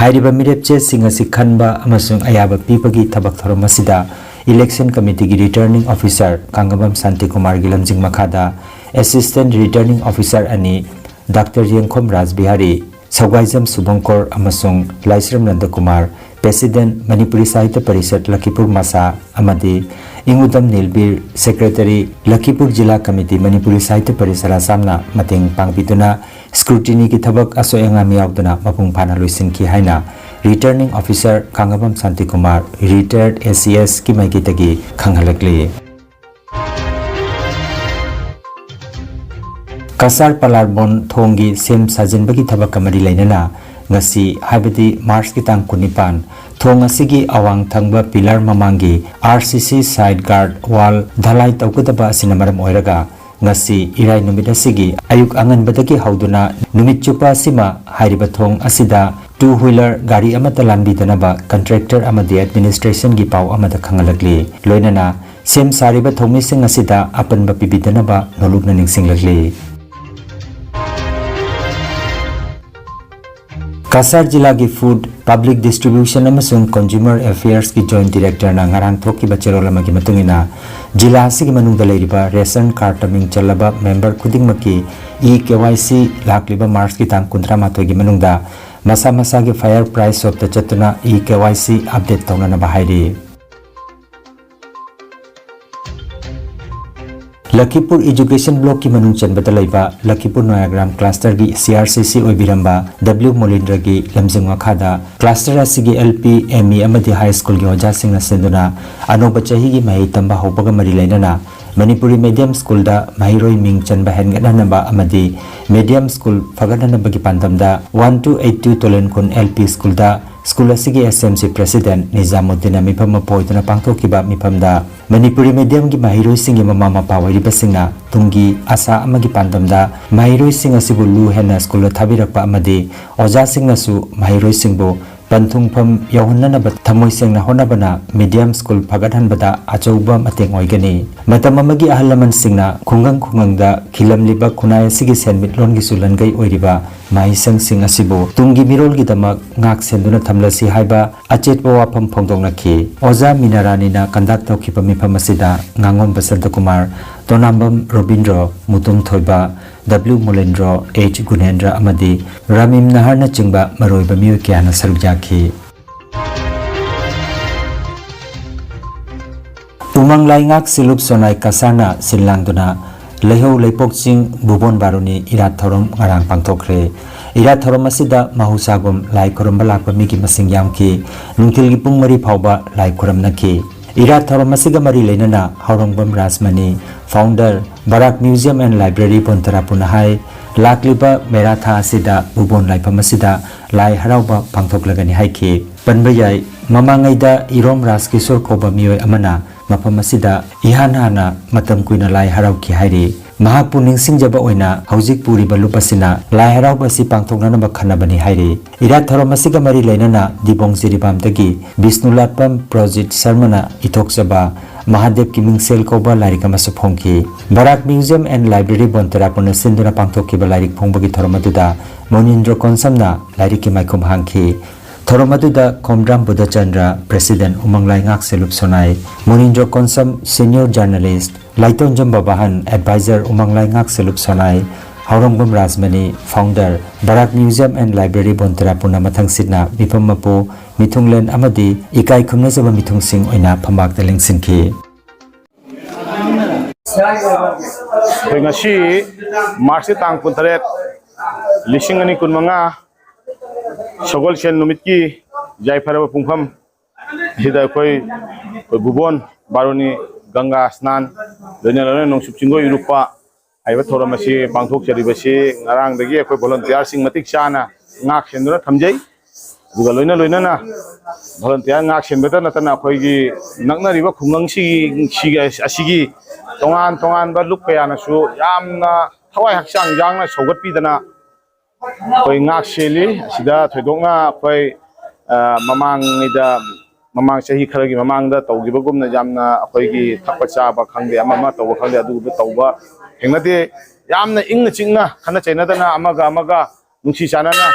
ꯍꯥꯏꯔꯤꯕ ꯃꯤꯔꯦꯞꯆꯦꯁꯤꯡ ꯑꯁꯤ ꯈꯟꯕ ꯑꯃꯁꯨꯡ ꯑꯌꯥꯕ ꯄꯤꯕꯒꯤ ꯊꯕꯛ ꯊꯧꯔꯝ ꯑꯁꯤꯗ ꯏꯂꯦꯛꯁꯟ ꯀꯃꯤꯇꯤꯒꯤ ꯔꯤꯇꯔꯅꯤꯡ ꯑꯣꯐꯤꯁꯥꯔ ꯀꯥꯡꯒꯕꯝ ꯁꯥꯟꯇꯤꯀꯨꯃꯥꯔꯒꯤ ꯂꯝꯖꯤꯡ ꯃꯈꯥꯗ ꯑꯦꯁꯤꯁꯇꯦꯟꯠ ꯔꯤꯇꯔꯅꯤꯡ ꯑꯣꯐꯤꯁꯥꯔ ꯑꯅꯤ, ꯗꯥꯛꯇꯔ ꯌꯦꯡꯈꯣꯝ ꯔꯥꯖꯕꯤꯍꯥꯔꯤ, ꯁꯧꯒꯥꯏꯖꯝ ꯁꯨꯕꯪꯀꯣꯔ ꯑꯃꯁꯨꯡ ꯂꯥꯏꯁ꯭ꯔꯝ ꯅꯟꯗꯀꯨꯃꯥꯔ, ꯄ꯭ꯔꯦꯁꯤꯗꯦꯟꯠ, ꯃꯅꯤꯄꯨꯔꯤ ꯁꯥꯍꯤꯇ꯭ꯌ ꯄꯔꯤꯁꯠ ꯂꯈꯤꯄꯨꯔ ꯃꯁꯥ, ꯑꯃꯗꯤ ꯏꯪꯎꯗꯝ ꯅꯤꯜꯕꯤꯔ, ꯁꯦꯀ꯭ꯔꯦꯇꯔꯤ, ꯂꯈꯤꯄꯨꯔ ꯖꯤꯂꯥ ꯀꯃꯤꯇꯤ, ꯃꯅꯤꯄꯨꯔꯤ ꯁꯥꯍꯤꯇ꯭ꯌ ꯄꯔꯤꯁꯠ ꯑꯁꯥꯝꯅ ꯃꯇꯦꯡ ꯄꯥꯡꯕꯤꯗꯨꯅ ꯁ꯭ꯀ꯭ꯔꯨꯇꯤꯅꯤꯒꯤ ꯊꯕꯛ ꯑꯁꯣꯏ ꯑꯉꯥꯝ ꯌꯥꯎꯗꯅ ꯃꯄꯨꯡ ꯐꯥꯅ ꯂꯣꯏꯁꯤꯟꯈꯤ ꯍꯥꯏꯅ ꯔꯤꯇꯔꯅꯤꯡ ꯑꯣꯐꯤꯁꯥꯔ ꯀꯥꯡꯒꯕꯝ ꯁꯥꯟꯇꯤꯀꯨꯃꯥꯔ, ꯔꯤꯇꯥꯌꯔꯗ ꯑꯦꯁꯤꯑꯦꯁꯀꯤ ꯃꯥꯏꯀꯩꯗꯒꯤ ꯈꯪꯍꯜꯂꯛꯂꯤ꯫ ꯀꯁꯥꯔ ꯄꯂꯥꯔꯕꯣꯟ ꯊꯣꯡꯒꯤ ꯁꯦꯝ ꯁꯥꯖꯤꯟꯕꯒꯤ ꯊꯕꯛꯀ ꯃꯔꯤ ꯂꯩꯅꯅ ꯉꯁꯤ, ꯍꯥꯏꯕꯗꯤ ꯃꯥꯔꯆꯀꯤ ꯇꯥꯡ ꯀꯨꯟꯅꯤꯄꯥꯟ, ꯊꯣꯡ ꯑꯁꯤꯒꯤ ꯑꯋꯥꯡ ꯊꯪꯕ ꯄꯤꯂꯔ ꯃꯃꯥꯡꯒꯤ ꯑꯥꯔ ꯁꯤ ꯁꯤ ꯁꯥꯏꯗ ꯒꯥꯔꯗ ꯋꯥꯜ ꯙꯂꯥꯏ ꯇꯧꯒꯗꯕ ꯑꯁꯤꯅ ꯃꯔꯝ ꯑꯣꯏꯔꯒ ꯉꯁꯤ ꯏꯔꯥꯏ ꯅꯨꯃꯤꯠ ꯑꯁꯤꯒꯤ ꯑꯌꯨꯛ ꯑꯉꯟꯕꯗꯒꯤ ꯍꯧꯗꯨꯅ ꯅꯨꯃꯤꯠ ꯆꯨꯞꯄ ꯑꯁꯤꯃ ꯍꯥꯏꯔꯤꯕ ꯊꯣꯡ ꯑꯁꯤꯗ ꯇꯨ ꯋꯤꯂꯔ ꯒꯥꯔꯤ ꯑꯃꯠꯇ ꯂꯥꯟꯕꯤꯗꯅꯕ ꯀꯟꯇ꯭ꯔꯦꯛꯇꯔ ꯑꯃꯗꯤ ꯑꯦꯗꯃꯤꯅꯤꯁꯇ꯭ꯔꯦꯁꯟꯒꯤ ꯄꯥꯎ ꯑꯃꯗ ꯈꯪꯍꯜꯂꯛꯂꯤ꯫ ꯂꯣꯏꯅꯅ ꯁꯦꯝ ꯁꯥꯔꯤꯕ ꯊꯧꯃꯤꯁꯤꯡ ꯑꯁꯤꯗ ꯑꯄꯟꯕ ꯄꯤꯕꯤꯗꯅꯕ ꯅꯣꯂꯨꯛꯅ ꯅꯤꯡꯁꯤꯡꯂꯛꯂꯤ꯫ ꯀꯁꯥꯔ ꯖꯤꯂꯥꯒꯤ Food, Public Distribution ꯑꯃꯁꯨꯡ Consumer Affairs ꯀꯤ Joint Director ꯅ ꯉꯔꯥꯡ ꯊꯣꯛꯈꯤꯕ ꯆꯦꯔꯣꯜ ꯑꯃꯒꯤ ꯃꯇꯨꯡ ꯏꯟꯅ, ꯖꯤꯂꯥ ꯑꯁꯤꯒꯤ ꯃꯅꯨꯡꯗ ꯂꯩꯔꯤꯕ ration card ꯇ ꯃꯤꯡ ꯆꯜꯂꯕ member ꯈꯨꯗꯤꯡꯃꯛꯀꯤ e-KYC ꯂꯥꯛꯂꯤꯕ March ꯀꯤ ꯇꯥꯡ ꯀꯨꯟꯊ꯭ꯔꯥ ꯃꯥꯊꯣꯏꯒꯤ ꯃꯅꯨꯡꯗ ꯃꯁꯥ ꯃꯁꯥꯒꯤ Fire Price Shop ꯇ ꯆꯠꯇꯨꯅ e-KYC update ꯇꯧꯅꯅꯕ ꯍꯥꯏꯔꯤ꯫ ꯂꯈꯤꯄꯨꯔ Education Block ꯀꯤ ꯃꯅꯨꯡ ꯆꯟꯕꯗ ꯂꯩꯕ ꯂꯈꯤꯄꯨꯔ ꯅꯣꯌꯥꯒ꯭ꯔꯥꯝ cluster ꯒꯤ C R C C ꯑꯣꯏꯕꯤꯔꯝꯕ W ꯃꯣꯂꯤꯟꯗ꯭ꯔꯒꯤ ꯂꯝꯖꯤꯡ ꯃꯈꯥꯗ cluster ꯑꯁꯤꯒꯤ L P, M E ꯑꯃꯗꯤ high school ꯒꯤ ꯑꯣꯖꯥꯁꯤꯡꯅ ꯁꯤꯟꯗꯨꯅ ꯑꯅꯧꯕ ꯆꯍꯤꯒꯤ ꯃꯍꯩ ꯇꯝꯕ ꯍꯧꯕꯒ ꯃꯔꯤ ꯂꯩꯅꯅ ꯃꯅꯤꯄꯨꯔꯤ medium school ꯗ ꯃꯍꯩꯔꯣꯏ ꯃꯤꯡ ꯆꯟꯕ ꯍꯦꯟꯒꯠꯍꯟꯅꯕ ꯑꯃꯗꯤ medium school ꯐꯒꯠꯍꯟꯅꯕꯒꯤ ꯄꯥꯟꯗꯝꯗ one two eight two ꯇꯣꯂꯦꯟꯈꯨꯟ L P school ꯗ school ꯑꯁꯤꯒꯤ S M C President ꯅꯤꯖꯥꯃꯨꯗꯗꯤꯟꯅ ꯃꯤꯐꯝ ꯑꯃ ꯄꯣꯏꯗꯨꯅ ꯄꯥꯡꯊꯣꯛꯈꯤꯕ ꯃꯤꯐꯝꯗ ꯃꯅꯤꯄꯨꯔꯤ medium ꯒꯤ ꯃꯍꯩꯔꯣꯏꯁꯤꯡꯒꯤ ꯃꯃꯥ ꯃꯄꯥ ꯑꯣꯏꯔꯤꯕꯁꯤꯡꯅ ꯇꯨꯡꯒꯤ ꯑꯁꯥ ꯑꯃꯒꯤ ꯄꯥꯟꯗꯝꯗ ꯃꯍꯩꯔꯣꯏꯁꯤꯡ ꯑꯁꯤꯕꯨ ꯂꯨ ꯍꯦꯟꯅ school ꯗ ꯊꯥꯕꯤꯔꯛꯄ ꯑꯃꯗꯤ ꯑꯣꯖꯥꯁꯤꯡꯅꯁꯨ ꯃꯍꯩꯔꯣꯏꯁꯤꯡꯕꯨ ꯄꯟꯊꯨꯡꯐꯝ ꯌꯧꯍꯟꯅꯅꯕ ꯊꯃꯣꯏ ꯁꯦꯡꯅ ꯍꯣꯠꯅꯕꯅ medium school ꯐꯒꯠꯍꯟꯕꯗ ꯑꯆꯧꯕ ꯃꯇꯦꯡ ꯑꯣꯏꯒꯅꯤ꯫ ꯃꯇꯝ ꯑꯃꯒꯤ ꯑꯍꯜ ꯂꯃꯟꯁꯤꯡꯅ ꯈꯨꯡꯒꯪ ꯈꯨꯡꯒꯪꯗ ꯈꯤꯜꯂꯝꯂꯤꯕ ꯈꯨꯟꯅꯥꯏ ꯑꯁꯤꯒꯤ ꯁꯦꯟꯃꯤꯠꯂꯣꯟꯒꯤꯁꯨ ꯂꯟꯒꯩ ꯑꯣꯏꯔꯤꯕ ꯃꯍꯩꯁꯪꯁꯤꯡ ꯑꯁꯤꯕꯨ ꯇꯨꯡꯒꯤ ꯃꯤꯔꯣꯜꯒꯤꯗꯃꯛ ꯉꯥꯛ ꯁꯦꯟꯗꯨꯅ ꯊꯝꯂꯁꯤ ꯍꯥꯏꯕ ꯑꯆꯦꯠꯄ ꯋꯥꯐꯝ ꯐꯣꯡꯗꯣꯛꯅꯈꯤ꯫ ꯑꯣꯖꯥ ꯃꯤꯅꯥꯔꯥꯅꯤꯅ conduct ꯇꯧꯈꯤꯕ ꯃꯤꯐꯝ ꯑꯁꯤꯗ ꯉꯥꯉꯣꯝ ꯕꯁꯟꯇꯀꯨꯃꯥꯔ, ꯇꯣꯅꯥꯝꯕꯝ ꯔꯣꯕꯤꯟꯗ꯭ꯔꯣ, ꯃꯨꯇꯨꯝ ꯊꯣꯏꯕ, W ꯃꯣꯂꯦꯟꯗ꯭ꯔꯣ, H ꯒꯨꯅꯦꯟꯗ꯭ꯔ ꯑꯃꯗꯤ ꯔꯥꯃꯤꯝ ꯅꯍꯥꯔꯅꯆꯤꯡꯕ ꯃꯔꯨꯑꯣꯏꯕ ꯃꯤꯑꯣꯏ ꯀꯌꯥꯅ ꯁꯔꯨꯛ ꯌꯥꯈꯤ꯫ ꯎꯃꯪ ꯂꯥꯏꯉꯥꯛ ꯁꯤꯂꯨꯞ ꯁꯣꯅꯥꯏ ꯀꯁꯥꯔꯅ ꯁꯤꯜ ꯂꯥꯡꯗꯨꯅ ꯂꯩꯍꯧ ꯂꯩꯄꯣꯛ ꯆꯤꯡ ꯚꯨꯕꯣꯟ ꯕꯥꯔꯨꯅꯤ ꯏꯔꯥꯠ ꯊꯧꯔꯝ ꯉꯔꯥꯡ ꯄꯥꯡꯊꯣꯛꯈ꯭ꯔꯦ꯫ ꯏꯔꯥꯠ ꯊꯧꯔꯝ ꯑꯁꯤꯗ ꯃꯍꯧꯁꯥꯒꯨꯝ ꯂꯥꯏ ꯈꯨꯔꯨꯝꯕ ꯂꯥꯛꯄ ꯃꯤꯒꯤ ꯃꯁꯤꯡ ꯌꯥꯝꯈꯤ꯫ ꯅꯨꯡꯊꯤꯜꯒꯤ ꯄꯨꯡ ꯃꯔꯤ ꯐꯥꯎꯕ ꯂꯥꯏ ꯈꯨꯔꯨꯝꯅꯈꯤ꯫ ꯏꯔꯥꯠ ꯊꯧꯔꯝ ꯑꯁꯤꯒ ꯃꯔꯤ ꯂꯩꯅꯅ ꯍꯥꯎꯔꯣꯡꯕꯝ Rajmani, founder, Barak Museum and Library ꯕꯣꯟꯇꯔꯥꯄꯨꯅ ꯍꯥꯏ, ꯂꯥꯛꯂꯤꯕ ꯃꯦꯔꯥ ꯊꯥ ꯑꯁꯤꯗ ꯚꯨꯕꯣꯟ ꯂꯥꯏꯐꯝ ꯑꯁꯤꯗ ꯂꯥꯏ ꯍꯔꯥꯎꯕ ꯄꯥꯡꯊꯣꯛꯂꯒꯅꯤ ꯍꯥꯏꯈꯤ꯫ ꯄꯟꯕ ꯌꯥꯏ, ꯃꯃꯥꯡꯉꯩꯗ ꯏꯔꯣꯝ ꯔꯥꯖꯀꯤꯁꯣꯔ ꯀꯧꯕ ꯃꯤꯑꯣꯏ ꯑꯃꯅ ꯃꯐꯝ ꯑꯁꯤꯗ ꯏꯍꯥꯟ ꯍꯥꯟꯅ ꯃꯇꯝ ꯀꯨꯏꯅ ꯂꯥꯏ ꯍꯔꯥꯎꯈꯤ ꯍꯥꯏꯔꯤ꯫ ꯃꯍꯥꯛꯄꯨ ꯅꯤꯡꯁꯤꯡꯖꯕ ꯑꯣꯏꯅ ꯍꯧꯖꯤꯛ ꯄꯨꯔꯤꯕ ꯂꯨꯞ ꯑꯁꯤꯅ ꯂꯥꯏ ꯍꯔꯥꯎꯕ ꯑꯁꯤ ꯄꯥꯡꯊꯣꯛꯅꯅꯕ ꯈꯟꯅꯕꯅꯤ ꯍꯥꯏꯔꯤ꯫ ꯏꯔꯥꯠ ꯊꯧꯔꯝ ꯑꯁꯤꯒ ꯃꯔꯤ ꯂꯩꯅꯅ ꯗꯤꯕꯣꯡ ꯖꯤꯔꯤꯕꯥꯝꯗꯒꯤ ꯕꯤꯁꯅꯨꯂꯥꯠꯄꯝ ꯄ꯭ꯔꯣꯖꯤꯠ ꯁꯔꯃꯅ ꯏꯊꯣꯛꯆꯕ ꯃꯍꯥꯗꯦꯕꯀꯤ ꯃꯤꯡꯁꯦꯜ ꯀꯧꯕ ꯂꯥꯏꯔꯤꯛ ꯑꯃꯁꯨ ꯐꯣꯡꯈꯤ꯫ ꯕꯔꯥꯛ ꯃ꯭ꯌꯨꯖꯤꯌꯝ ꯑꯦꯟ ꯂꯥꯏꯕ꯭ꯔꯦꯔꯤ ꯕꯣꯟꯇꯦꯔꯥꯄꯨꯔꯅ ꯁꯤꯟꯗꯨꯅ ꯄꯥꯡꯊꯣꯛꯈꯤꯕ ꯂꯥꯏꯔꯤꯛ ꯐꯣꯡꯕꯒꯤ ꯊꯧꯔꯝ ꯑꯗꯨꯗ ꯃꯣꯅꯤꯟꯗ꯭ꯔꯣ ꯀꯣꯟꯁꯝꯅ ꯂꯥꯏꯔꯤꯛꯀꯤ ꯃꯥꯏꯈꯨꯝ ꯍꯥꯡꯈꯤ꯫ ꯊꯧꯔꯝ ꯑꯗꯨꯗ Khomdram Budhachandra, president Umanglai Ngakselloop Sonai, Monindro Konsam, senior journalist, Laitonjam Babahan, advisor Umanglai Ngakselloop Sonai, Haorambam Rajmani, founder, Barak museum and library ꯕꯣꯟꯇꯦꯔꯥꯄꯨꯔꯅ ꯃꯊꯪꯁꯤꯠꯅ ꯃꯤꯐꯝ ꯃꯄꯨ, ꯃꯤꯊꯨꯡꯂꯦꯟ ꯑꯃꯗꯤ ꯏꯀꯥꯏ ꯈꯨꯝꯅꯖꯕ ꯃꯤꯊꯨꯡꯁꯤꯡ ꯑꯣꯏꯅ ꯐꯝꯕꯥꯛꯇ ꯂꯦꯡꯁꯤꯟꯈꯤ꯫ ꯑꯩꯈꯣꯏ ꯉꯁꯤ ꯃꯥꯔꯆꯀꯤ ꯇꯥꯡ ꯀꯨꯟꯇꯔꯦꯠ, ꯂꯤꯁꯤꯡ ꯑꯅꯤ ꯀꯨꯟꯃꯉꯥ, ꯁꯒꯣꯜꯁꯦꯟ ꯅꯨꯃꯤꯠꯀꯤ ꯌꯥꯏꯐꯔꯕ ꯄꯨꯡꯐꯝ ꯑꯁꯤꯗ ꯑꯩꯈꯣꯏ, ꯑꯩꯈꯣꯏ ꯚꯨꯕꯣꯟ ꯕꯥꯔꯨꯅꯤ ꯒꯪꯒꯥ ꯁ꯭ꯅꯥꯟ, ꯂꯣꯏꯅ ꯂꯣꯏꯅ ꯅꯣꯡꯆꯨꯞ ꯆꯤꯡꯒꯣꯏ ꯏꯔꯨꯞꯄ ꯍꯥꯏꯕ ꯊꯧꯔꯝ ꯑꯁꯤ ꯄꯥꯡꯊꯣꯛꯆꯔꯤꯕꯁꯤ ꯉꯔꯥꯡꯗꯒꯤ ꯑꯩꯈꯣꯏ ꯚꯣꯂꯨꯟꯇꯤꯌꯥꯔꯁꯤꯡ ꯃꯇꯤꯛ ꯆꯥꯅ ꯉꯥꯛ ꯁꯦꯟꯗꯨꯅ ꯊꯝꯖꯩ꯫ ꯑꯗꯨꯒ ꯂꯣꯏꯅ ꯂꯣꯏꯅꯅ ꯚꯣꯂꯨꯟꯇꯤꯌꯥꯔ ꯉꯥꯛ ꯁꯦꯟꯕꯇ ꯅꯠꯇꯅ ꯑꯩꯈꯣꯏꯒꯤ ꯅꯛꯅꯔꯤꯕ ꯈꯨꯡꯒꯪꯁꯤꯒꯤ, ꯁꯤꯒꯤ, ꯑꯁꯤꯒꯤ ꯇꯣꯉꯥꯟ ꯇꯣꯉꯥꯟꯕ ꯂꯨꯞ ꯀꯌꯥꯅꯁꯨ ꯌꯥꯝꯅ ꯊꯋꯥꯏ ꯍꯛꯆꯥꯡ ꯌꯥꯡꯅ ꯁꯧꯒꯠꯄꯤꯗꯅ ꯑꯩꯈꯣꯏ ꯉꯥꯛ ꯁꯦꯜꯂꯤ꯫ ꯑꯁꯤꯗ ꯊꯣꯏꯗꯣꯛꯅ ꯑꯩꯈꯣꯏ, ꯑ, ꯃꯃꯥꯡꯉꯩꯗ, ꯃꯃꯥꯡ ꯆꯍꯤ ꯈꯔꯒꯤ ꯃꯃꯥꯡꯗ ꯇꯧꯈꯤꯕꯒꯨꯝꯅ ꯌꯥꯝꯅ ꯑꯩꯈꯣꯏꯒꯤ ꯊꯛꯄ ꯆꯥꯕ ꯈꯪꯗꯦ, ꯑꯃ ꯑꯃ ꯇꯧꯕ ꯈꯪꯗꯦ, ꯑꯗꯨꯒꯨꯝꯕ ꯇꯧꯕ ꯊꯦꯡꯅꯗꯦ꯫ ꯌꯥꯝꯅ ꯏꯪꯅ ꯆꯤꯛꯅ ꯈꯠꯅ ꯆꯩꯅꯗꯅ ꯑꯃꯒ ꯑꯃꯒ ꯅꯨꯡꯁꯤ ꯆꯥꯟꯅꯅ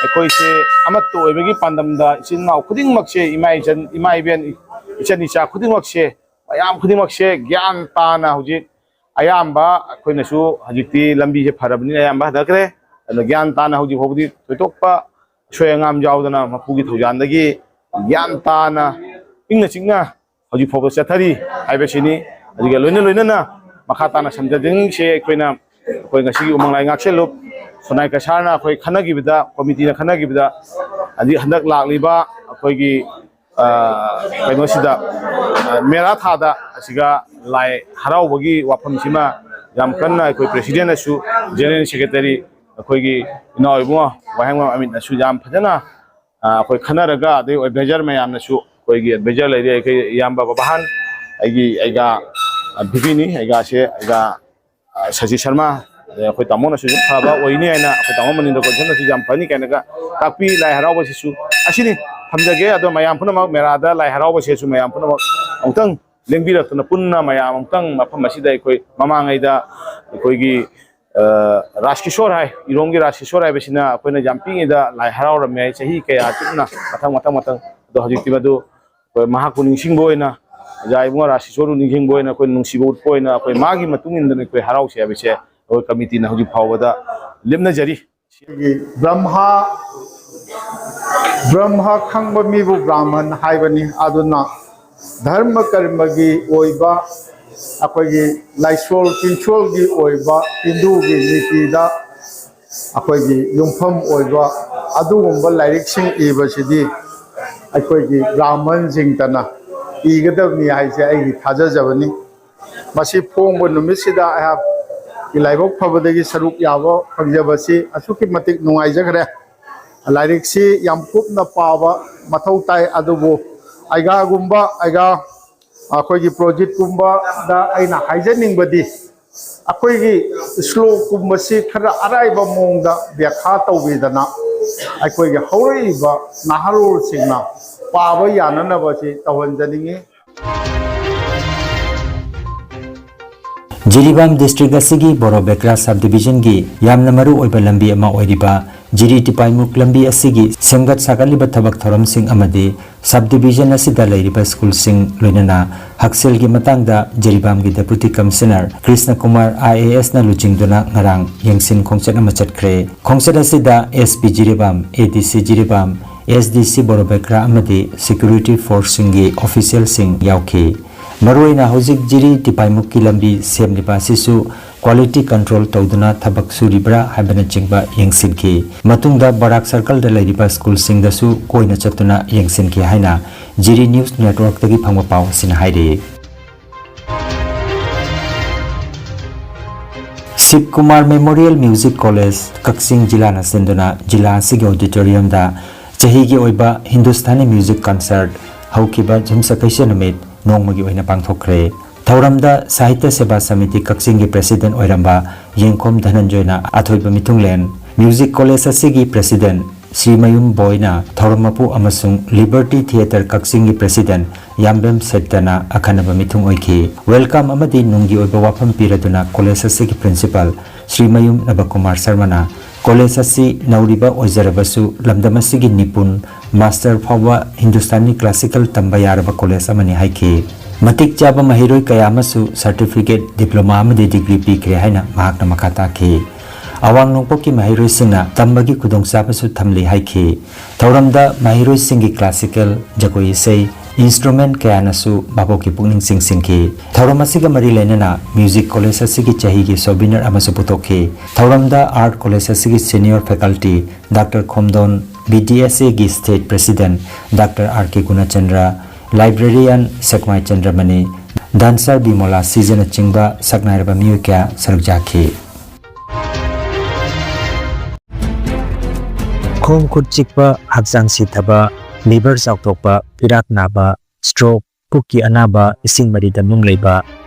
ꯑꯩꯈꯣꯏꯁꯦ ꯑꯃꯠꯇ ꯑꯣꯏꯕꯒꯤ ꯄꯥꯟꯗꯝꯗ ꯏꯆꯤꯟ ꯏꯅꯥꯎ ꯈꯨꯗꯤꯡꯃꯛꯁꯦ, ꯏꯃꯥ ꯏꯆꯟ, ꯏꯃꯥ ꯏꯕꯦꯟ, ꯏꯆꯟ ꯏꯆꯥ ꯈꯨꯗꯤꯡꯃꯛꯁꯦ, ꯃꯌꯥꯝ ꯈꯨꯗꯤꯡꯃꯛꯁꯦ ꯒ꯭ꯌꯥꯟ ꯇꯥꯅ ꯍꯧꯖꯤꯛ ꯑꯌꯥꯝꯕ ꯑꯩꯈꯣꯏꯅꯁꯨ ꯍꯧꯖꯤꯛꯇꯤ ꯂꯝꯕꯤꯁꯦ ꯐꯔꯕꯅꯤꯅ ꯑꯌꯥꯝꯕ ꯍꯟꯊꯈ꯭ꯔꯦ꯫ ꯑꯗꯨꯅ ꯒ꯭ꯌꯥꯟ ꯇꯥꯅ ꯍꯧꯖꯤꯛ ꯐꯥꯎꯕꯗꯤ ꯊꯣꯏꯗꯣꯛꯄ ꯑꯁꯣꯏ ꯑꯉꯥꯝ ꯌꯥꯎꯗꯅ ꯃꯄꯨꯒꯤ ꯊꯧꯖꯥꯜꯗꯒꯤ ꯒ꯭ꯌꯥꯟ ꯇꯥꯅ ꯏꯪꯅ ꯆꯤꯛꯅ ꯍꯧꯖꯤꯛ ꯐꯥꯎꯕ ꯆꯠꯊꯔꯤ ꯍꯥꯏꯕꯁꯤꯅꯤ꯫ ꯑꯗꯨꯒ ꯂꯣꯏꯅ ꯂꯣꯏꯅꯅ ꯃꯈꯥ ꯇꯥꯅ ꯁꯝꯖꯅꯤꯡꯉꯤꯁꯦ ꯑꯩꯈꯣꯏꯅ, ꯑꯩꯈꯣꯏ ꯉꯁꯤꯒꯤ ꯎꯃꯪ ꯂꯥꯏ ꯉꯥꯛꯁꯦꯜꯂꯨꯞ ꯁꯣꯅꯥꯏ ꯀꯁꯥꯔꯅ ꯑꯩꯈꯣꯏ ꯈꯟꯅꯈꯤꯕꯗ, ꯀꯣꯃꯤꯇꯤꯅ ꯈꯟꯅꯈꯤꯕꯗ, ꯍꯧꯖꯤꯛ ꯍꯟꯗꯛ ꯂꯥꯛꯂꯤꯕ ꯑꯩꯈꯣꯏꯒꯤ ꯑ, ꯀꯩꯅꯣꯁꯤꯗ, ꯑ, ꯃꯦꯔꯥ ꯊꯥꯗ ꯑꯁꯤꯒ ꯂꯥꯏ ꯍꯔꯥꯎꯕꯒꯤ ꯋꯥꯐꯝꯁꯤꯃ ꯌꯥꯝ ꯀꯟꯅ ꯑꯩꯈꯣꯏ ꯄ꯭ꯔꯦꯁꯤꯗꯦꯟꯅꯁꯨ, ꯖꯦꯅꯔꯦꯜ ꯁꯦꯀ꯭ꯔꯦꯇꯔꯤ, ꯑꯩꯈꯣꯏꯒꯤ ꯏꯅꯥꯎ ꯏꯕꯨꯡꯉꯣ ꯋꯥꯍꯦꯡꯕꯝ ꯑꯃꯤꯠꯅꯁꯨ ꯌꯥꯝ ꯐꯖꯅ, ꯑ, ꯑꯩꯈꯣꯏ ꯈꯟꯅꯔꯒ, ꯑꯗꯩ ꯑꯦꯗꯚꯥꯏꯖꯔ ꯃꯌꯥꯝꯅꯁꯨ, ꯑꯩꯈꯣꯏꯒꯤ ꯑꯦꯗꯚꯥꯏꯖꯔ ꯂꯩꯔꯤ, ꯑꯩꯈꯣꯏ ꯏꯌꯥꯝꯕ ꯕꯕꯥꯍꯟ, ꯑꯩꯒꯤ ꯑꯩꯒꯥ, ꯑ, ꯕꯤꯕꯤꯅꯤ, ꯑꯩꯒꯥꯁꯦ, ꯑꯩꯒꯥ ꯁꯖꯤꯠ ꯁꯔꯃ, ꯑꯗꯩ ꯑꯩꯈꯣꯏ ꯇꯥꯃꯣꯅꯁꯨ ꯑꯗꯨꯝ ꯐꯕ ꯑꯣꯏꯅꯤ ꯍꯥꯏꯅ, ꯑꯩꯈꯣꯏ ꯇꯥꯃꯣ ꯃꯅꯤꯟꯗ꯭ꯔ ꯀꯣꯟꯁꯦꯞꯅꯁꯨ ꯌꯥꯝ ꯐꯅꯤ ꯀꯥꯏꯅꯒ ꯇꯥꯛꯄꯤ꯫ ꯂꯥꯏ ꯍꯔꯥꯎꯕꯁꯤꯁꯨ ꯑꯁꯤꯅꯤ ꯊꯝꯖꯒꯦ꯫ ꯑꯗꯣ ꯃꯌꯥꯝ ꯄꯨꯝꯅꯃꯛ ꯃꯦꯔꯥꯗ ꯂꯥꯏ ꯍꯔꯥꯎꯕꯁꯤꯁꯨ ꯃꯌꯥꯝ ꯄꯨꯝꯅꯃꯛ ꯑꯃꯨꯛꯇꯪ ꯂꯦꯡꯕꯤꯔꯛꯇꯨꯅ, ꯄꯨꯟꯅ ꯃꯌꯥꯝ ꯑꯃꯨꯛꯇꯪ ꯃꯐꯝ ꯑꯁꯤꯗ ꯑꯩꯈꯣꯏ ꯃꯃꯥꯡꯉꯩꯗ ꯑꯩꯈꯣꯏꯒꯤ, ꯑ, ꯔꯥꯖ ꯀꯤꯁꯣꯔ ꯍꯥꯏ, ꯏꯔꯣꯝꯒꯤ ꯔꯥꯖ ꯀꯤꯁꯣꯔ ꯍꯥꯏꯕꯁꯤꯅ ꯑꯩꯈꯣꯏꯅ ꯌꯥꯝ ꯄꯤꯛꯏꯉꯩꯗ ꯂꯥꯏ ꯍꯔꯥꯎꯔꯝꯃꯦ ꯍꯥꯏ, ꯆꯍꯤ ꯀꯌꯥ ꯆꯨꯞꯅ ꯃꯊꯪ, ꯃꯊꯪ, ꯃꯊꯪ꯫ ꯑꯗꯣ ꯍꯧꯖꯤꯛꯇꯤ ꯃꯗꯨ ꯑꯩꯈꯣꯏ ꯃꯍꯥꯛꯄꯨ ꯅꯤꯡꯁꯤꯡꯕ ꯑꯣꯏꯅ, ꯑꯣꯖꯥ ꯏꯕꯨꯡꯉꯣ ꯔꯥꯖ ꯀꯤꯁꯣꯔꯕꯨ ꯅꯤꯡꯁꯤꯡꯕ ꯑꯣꯏꯅ, ꯑꯩꯈꯣꯏ ꯅꯨꯡꯁꯤꯕ ꯎꯠꯄ ꯑꯣꯏꯅ ꯑꯩꯈꯣꯏ ꯃꯥꯒꯤ ꯃꯇꯨꯡ ꯏꯟꯗꯅ ꯑꯩꯈꯣꯏ ꯍꯔꯥꯎꯁꯤ ꯍꯥꯏꯕꯁꯦ ꯑꯩꯈꯣꯏ ꯀꯃꯤꯇꯤꯅ ꯍꯧꯖꯤꯛ ꯐꯥꯎꯕꯗ ꯂꯦꯞꯅꯖꯔꯤ꯫ ꯑꯩꯈꯣꯏꯒꯤ ꯕ꯭ꯔꯍ꯭ꯃ, ꯕ꯭ꯔꯍ꯭ꯃ ꯈꯪꯕ ꯃꯤꯕꯨ ꯕ꯭ꯔꯥꯍꯃꯟ ꯍꯥꯏꯕꯅꯤ꯫ ꯑꯗꯨꯅ ꯙꯔꯃ ꯀꯔꯃꯒꯤ ꯑꯣꯏꯕ, ꯑꯩꯈꯣꯏꯒꯤ ꯂꯥꯏꯁꯣꯜ ꯇꯤꯟꯁꯣꯜꯒꯤ ꯑꯣꯏꯕ, ꯍꯤꯟꯗꯨꯒꯤ ꯅꯤꯇꯤꯗ ꯑꯩꯈꯣꯏꯒꯤ ꯌꯨꯝꯐꯝ ꯑꯣꯏꯕ ꯑꯗꯨꯒꯨꯝꯕ ꯂꯥꯏꯔꯤꯛꯁꯤꯡ ꯏꯕꯁꯤꯗꯤ ꯑꯩꯈꯣꯏꯒꯤ ꯕ꯭ꯔꯥꯍꯃꯟꯁꯤꯡꯇꯅ ꯏꯒꯗꯕꯅꯤ ꯍꯥꯏꯁꯦ ꯑꯩꯒꯤ ꯊꯥꯖꯖꯕꯅꯤ꯫ ꯃꯁꯤ ꯐꯣꯡꯕ ꯅꯨꯃꯤꯠꯁꯤꯗ ꯑꯩꯍꯥꯛꯀꯤ ꯂꯥꯏꯕꯛ ꯐꯕꯗꯒꯤ ꯁꯔꯨꯛ ꯌꯥꯕ ꯐꯪꯖꯕꯁꯤ ꯑꯁꯨꯛꯀꯤ ꯃꯇꯤꯛ ꯅꯨꯡꯉꯥꯏꯖꯈ꯭ꯔꯦ꯫ ꯂꯥꯏꯔꯤꯛꯁꯤ ꯌꯥꯝ ꯀꯨꯞꯅ ꯄꯥꯕ ꯃꯊꯧ ꯇꯥꯏ, ꯑꯗꯨꯕꯨ ꯑꯩꯒꯥꯒꯨꯝꯕ, ꯑꯩꯒꯥ, ꯑꯩꯈꯣꯏꯒꯤ ꯄ꯭ꯔꯣꯖꯤꯠꯀꯨꯝꯕꯗ ꯑꯩꯅ ꯍꯥꯏꯖꯅꯤꯡꯕꯗꯤ, ꯑꯩꯈꯣꯏꯒꯤ ꯁ꯭ꯂꯣꯛꯀꯨꯝꯕꯁꯤ ꯈꯔ ꯑꯔꯥꯏꯕ ꯃꯑꯣꯡꯗ ꯕ꯭ꯌꯥꯈꯥ ꯇꯧꯕꯤꯗꯅ, ꯑꯩꯈꯣꯏꯒꯤ ꯍꯧꯔꯛꯏꯕ ꯅꯍꯥꯔꯣꯜꯁꯤꯡꯅ ꯄꯥꯕ ꯌꯥꯅꯅꯕꯁꯤ ꯇꯧꯍꯟꯖꯅꯤꯡꯉꯤ꯫ ꯖꯤꯔꯤꯕꯥꯝ ꯗꯤꯁꯇ꯭ꯔꯤꯛ ꯑꯁꯤꯒꯤ ꯕꯣꯔꯣꯕꯦꯀ꯭ꯔꯥ ꯁꯕ ꯗꯤꯕꯤꯖꯟꯒꯤ ꯌꯥꯝꯅ ꯃꯔꯨ ꯑꯣꯏꯕ ꯂꯝꯕꯤ ꯑꯃ ꯑꯣꯏꯔꯤꯕ ꯖꯤꯔꯤ ꯇꯤꯄꯥꯏꯃꯨꯛ ꯂꯝꯕꯤ ꯑꯁꯤꯒꯤ ꯁꯦꯝꯒꯠ ꯁꯥꯒꯠꯂꯤꯕ ꯊꯕꯛ ꯊꯧꯔꯝꯁꯤꯡ ꯑꯃꯗꯤ ꯁꯕ ꯗꯤꯕꯤꯖꯟ ꯑꯁꯤꯗ ꯂꯩꯔꯤꯕ ꯁ꯭ꯀꯨꯜꯁꯤꯡ, ꯂꯣꯏꯅꯅ ꯍꯛꯁꯦꯜꯒꯤ ꯃꯇꯥꯡꯗ ꯖꯤꯔꯤꯕꯥꯝꯒꯤ deputy commissioner Krishna Kumar I A ꯑꯦꯁꯅ ꯂꯨꯆꯤꯡꯗꯨꯅ ꯉꯔꯥꯡ ꯌꯦꯡꯁꯤꯟ ꯈꯣꯡꯆꯠ ꯑꯃ ꯆꯠꯈ꯭ꯔꯦ꯫ ꯈꯣꯡꯆꯠ ꯑꯁꯤꯗ ꯑꯦꯁ ꯄꯤ ꯖꯤꯔꯤꯕꯥꯝ, ꯑꯦ ꯗꯤ ꯁꯤ ꯖꯤꯔꯤꯕꯥꯝ, ꯑꯦꯁ ꯗꯤ ꯁꯤ ꯕꯣꯔꯣꯕꯦꯀ꯭ꯔꯥ ꯑꯃꯗꯤ ꯁꯦꯀ꯭ꯌꯨꯔꯤꯇꯤ ꯐꯣꯔꯁꯁꯤꯡꯒꯤ ꯑꯣꯐꯤꯁꯤꯌꯦꯜꯁꯤꯡ ꯌꯥꯎꯈꯤ꯫ ꯃꯔꯨꯑꯣꯏꯅ ꯍꯧꯖꯤꯛ ꯖꯤꯔꯤ ꯇꯤꯄꯥꯏꯃꯨꯛꯀꯤ ꯂꯝꯕꯤ ꯁꯦꯝꯂꯤꯕ ꯑꯁꯤꯁꯨ ꯀ꯭ꯋꯥꯂꯤꯇꯤ ꯀꯟꯇ꯭ꯔꯣꯜ ꯇꯧꯗꯨꯅ ꯊꯕꯛ ꯁꯨꯔꯤꯕ꯭ꯔꯥ ꯍꯥꯏꯕꯅꯆꯤꯡꯕ ꯌꯦꯡꯁꯤꯟꯈꯤ꯫ ꯃꯇꯨꯡꯗ ꯕꯔꯥꯛ ꯁꯔꯀꯜꯗ ꯂꯩꯔꯤꯕ ꯁ꯭ꯀꯨꯜꯁꯤꯡꯗꯁꯨ ꯀꯣꯏꯅ ꯆꯠꯇꯨꯅ ꯌꯦꯡꯁꯤꯟꯈꯤ ꯍꯥꯏꯅ ꯖꯤꯔꯤ ꯅ꯭ꯌꯨꯁ ꯅꯦꯠꯋꯥꯔꯛꯇꯒꯤ ꯐꯪꯕ ꯄꯥꯎ ꯑꯁꯤꯅ ꯍꯥꯏꯔꯤ꯫ ꯁꯤꯕ ꯀꯨꯃꯥꯔ ꯃꯦꯃꯣꯔꯤꯌꯦꯜ ꯃ꯭ꯌꯨꯖꯤꯛ ꯀꯣꯂꯦꯖ, ꯀꯛꯆꯤꯡ ꯖꯤꯂꯥꯅ ꯁꯤꯟꯗꯨꯅ ꯖꯤꯂꯥ ꯑꯁꯤꯒꯤ ꯑꯣꯗꯤꯇꯣꯔꯤꯌꯝꯗ ꯆꯍꯤꯒꯤ ꯑꯣꯏꯕ ꯍꯤꯟꯗꯨꯁꯊꯥꯅꯤ ꯃ꯭ꯌꯨꯖꯤꯛ ꯀꯟꯁꯔꯠ ꯍꯧꯈꯤꯕ ꯌꯨꯝꯁꯀꯩꯁ ꯅꯨꯃꯤꯠ ꯅꯣꯡꯃꯒꯤ ꯑꯣꯏꯅ ꯄꯥꯡꯊꯣꯛꯈ꯭ꯔꯦ꯫ ꯊꯧꯔꯝꯗ ꯁꯥꯍꯤꯇ꯭ꯌ ꯁꯦꯕꯥ ꯁꯃꯤꯇꯤ ꯀꯛꯆꯤꯡꯒꯤ ꯄ꯭ꯔꯦꯁꯤꯗꯦꯟꯠ ꯑꯣꯏꯔꯝꯕ ꯌꯦꯡꯈꯣꯝ ꯙꯅꯟꯖꯣꯏꯅ ꯑꯊꯣꯏꯕ ꯃꯤꯊꯨꯡꯂꯦꯟ, ꯃ꯭ꯌꯨꯖꯤꯛ ꯀꯣꯂꯦꯖ ꯑꯁꯤꯒꯤ ꯄ꯭ꯔꯦꯁꯤꯗꯦꯟꯠ ꯁ꯭ꯔꯤ ꯃꯌꯨꯝ ꯕꯣꯏꯅ ꯊꯧꯔꯝ ꯃꯄꯨ ꯑꯃꯁꯨꯡ ꯂꯤꯕꯔꯇꯤ ꯊꯤꯌꯦꯇꯔ ꯀꯛꯆꯤꯡꯒꯤ ꯄ꯭ꯔꯦꯁꯤꯗꯦꯟꯠ ꯌꯥꯝꯕꯦꯝ ꯁꯦꯠꯇꯅ ꯑꯈꯟꯅꯕ ꯃꯤꯊꯨꯡ ꯑꯣꯏꯈꯤ꯫ ꯋꯦꯜꯀꯝ ꯑꯃꯗꯤ ꯅꯨꯡꯒꯤ ꯑꯣꯏꯕ ꯋꯥꯐꯝ ꯄꯤꯔꯗꯨꯅ ꯀꯣꯂꯦꯖ ꯑꯁꯤꯒꯤ ꯄ꯭ꯔꯤꯟꯁꯤꯄꯥꯜ ꯁ꯭ꯔꯤ ꯃꯌꯨꯝ ꯅꯕꯀꯨꯃꯥꯔ ꯁꯔꯃꯅ ꯀꯣꯂꯦꯖ ꯑꯁꯤ ꯅꯧꯔꯤꯕ ꯑꯣꯏꯖꯔꯕꯁꯨ ꯂꯝꯗꯝ ꯑꯁꯤꯒꯤ ꯅꯤꯄꯨꯟ, ꯃꯥꯁꯇꯔ ꯐꯥꯎꯕ ꯍꯤꯟꯗꯨꯁꯇꯥꯅꯤ ꯀ꯭ꯂꯥꯁꯤꯀꯦꯜ ꯇꯝꯕ ꯌꯥꯔꯕ ꯀꯣꯂꯦꯖ ꯑꯃꯅꯤ ꯍꯥꯏꯈꯤ꯫ ꯃꯇꯤꯛ ꯆꯥꯕ ꯃꯍꯩꯔꯣꯏ ꯀꯌꯥ ꯑꯃꯁꯨ ꯁꯔꯇꯤꯐꯤꯀꯦꯠ, ꯗꯤꯄ꯭ꯂꯣꯃꯥ ꯑꯃꯗꯤ ꯗꯤꯒ꯭ꯔꯤ ꯄꯤꯈ꯭ꯔꯦ ꯍꯥꯏꯅ ꯃꯍꯥꯛꯅ ꯃꯈꯥ ꯇꯥꯈꯤ꯫ ꯑꯋꯥꯡ ꯅꯣꯡꯄꯣꯛꯀꯤ ꯃꯍꯩꯔꯣꯏꯁꯤꯡꯅ ꯇꯝꯕꯒꯤ ꯈꯨꯗꯣꯡꯆꯥꯕꯁꯨ ꯊꯝꯂꯤ ꯍꯥꯏꯈꯤ꯫ ꯊꯧꯔꯝꯗ ꯃꯍꯩꯔꯣꯏꯁꯤꯡꯒꯤ ꯀ꯭ꯂꯥꯁꯤꯀꯦꯜ, ꯖꯒꯣꯏ ꯏꯁꯩ, ꯏꯟꯁꯇ꯭ꯔꯨꯃꯦꯟ ꯀꯌꯥꯅꯁꯨ ꯚꯥꯕꯣꯛꯀꯤ ꯄꯨꯛꯅꯤꯡ ꯆꯤꯡꯁꯤꯟꯈꯤ꯫ ꯊꯧꯔꯝ ꯑꯁꯤꯒ ꯃꯔꯤ ꯂꯩꯅꯅ ꯃ꯭ꯌꯨꯖꯤꯛ ꯀꯣꯂꯦꯖ ꯑꯁꯤꯒꯤ ꯆꯍꯤꯒꯤ ꯁꯣꯚꯤꯅꯔ ꯑꯃꯁꯨ ꯄꯨꯊꯣꯛꯈꯤ꯫ ꯊꯧꯔꯝꯗ ꯑꯥꯔꯠ ꯀꯣꯂꯦꯖ ꯑꯁꯤꯒꯤ senior faculty doctor Khomdon, B D S ꯑꯦꯒꯤ state president doctor R K Gunachandra, librarian Sekmai Chandramani, dancer Bimola ꯁꯤꯖꯅꯆꯤꯡꯕ ꯁꯛꯅꯥꯏꯔꯕ ꯃꯤꯑꯣꯏ ꯀꯌꯥ ꯁꯔꯨꯛ ꯌꯥꯈꯤ꯫ ꯈꯣꯡ ꯈꯨꯠ ꯆꯤꯛꯄ, ꯍꯛꯆꯥꯡ ꯁꯤꯊꯕ, ꯂꯤꯚꯔ ꯆꯥꯎꯊꯣꯛꯄ, ꯄꯤꯔꯥꯛ ꯅꯥꯕ, ꯁ꯭ꯇ꯭ꯔꯣꯛ, ꯄꯨꯛꯀꯤ ꯑꯅꯥꯕ, ꯏꯁꯤꯡ ꯃꯔꯤꯗ ꯅꯨꯡ ꯂꯩꯕ,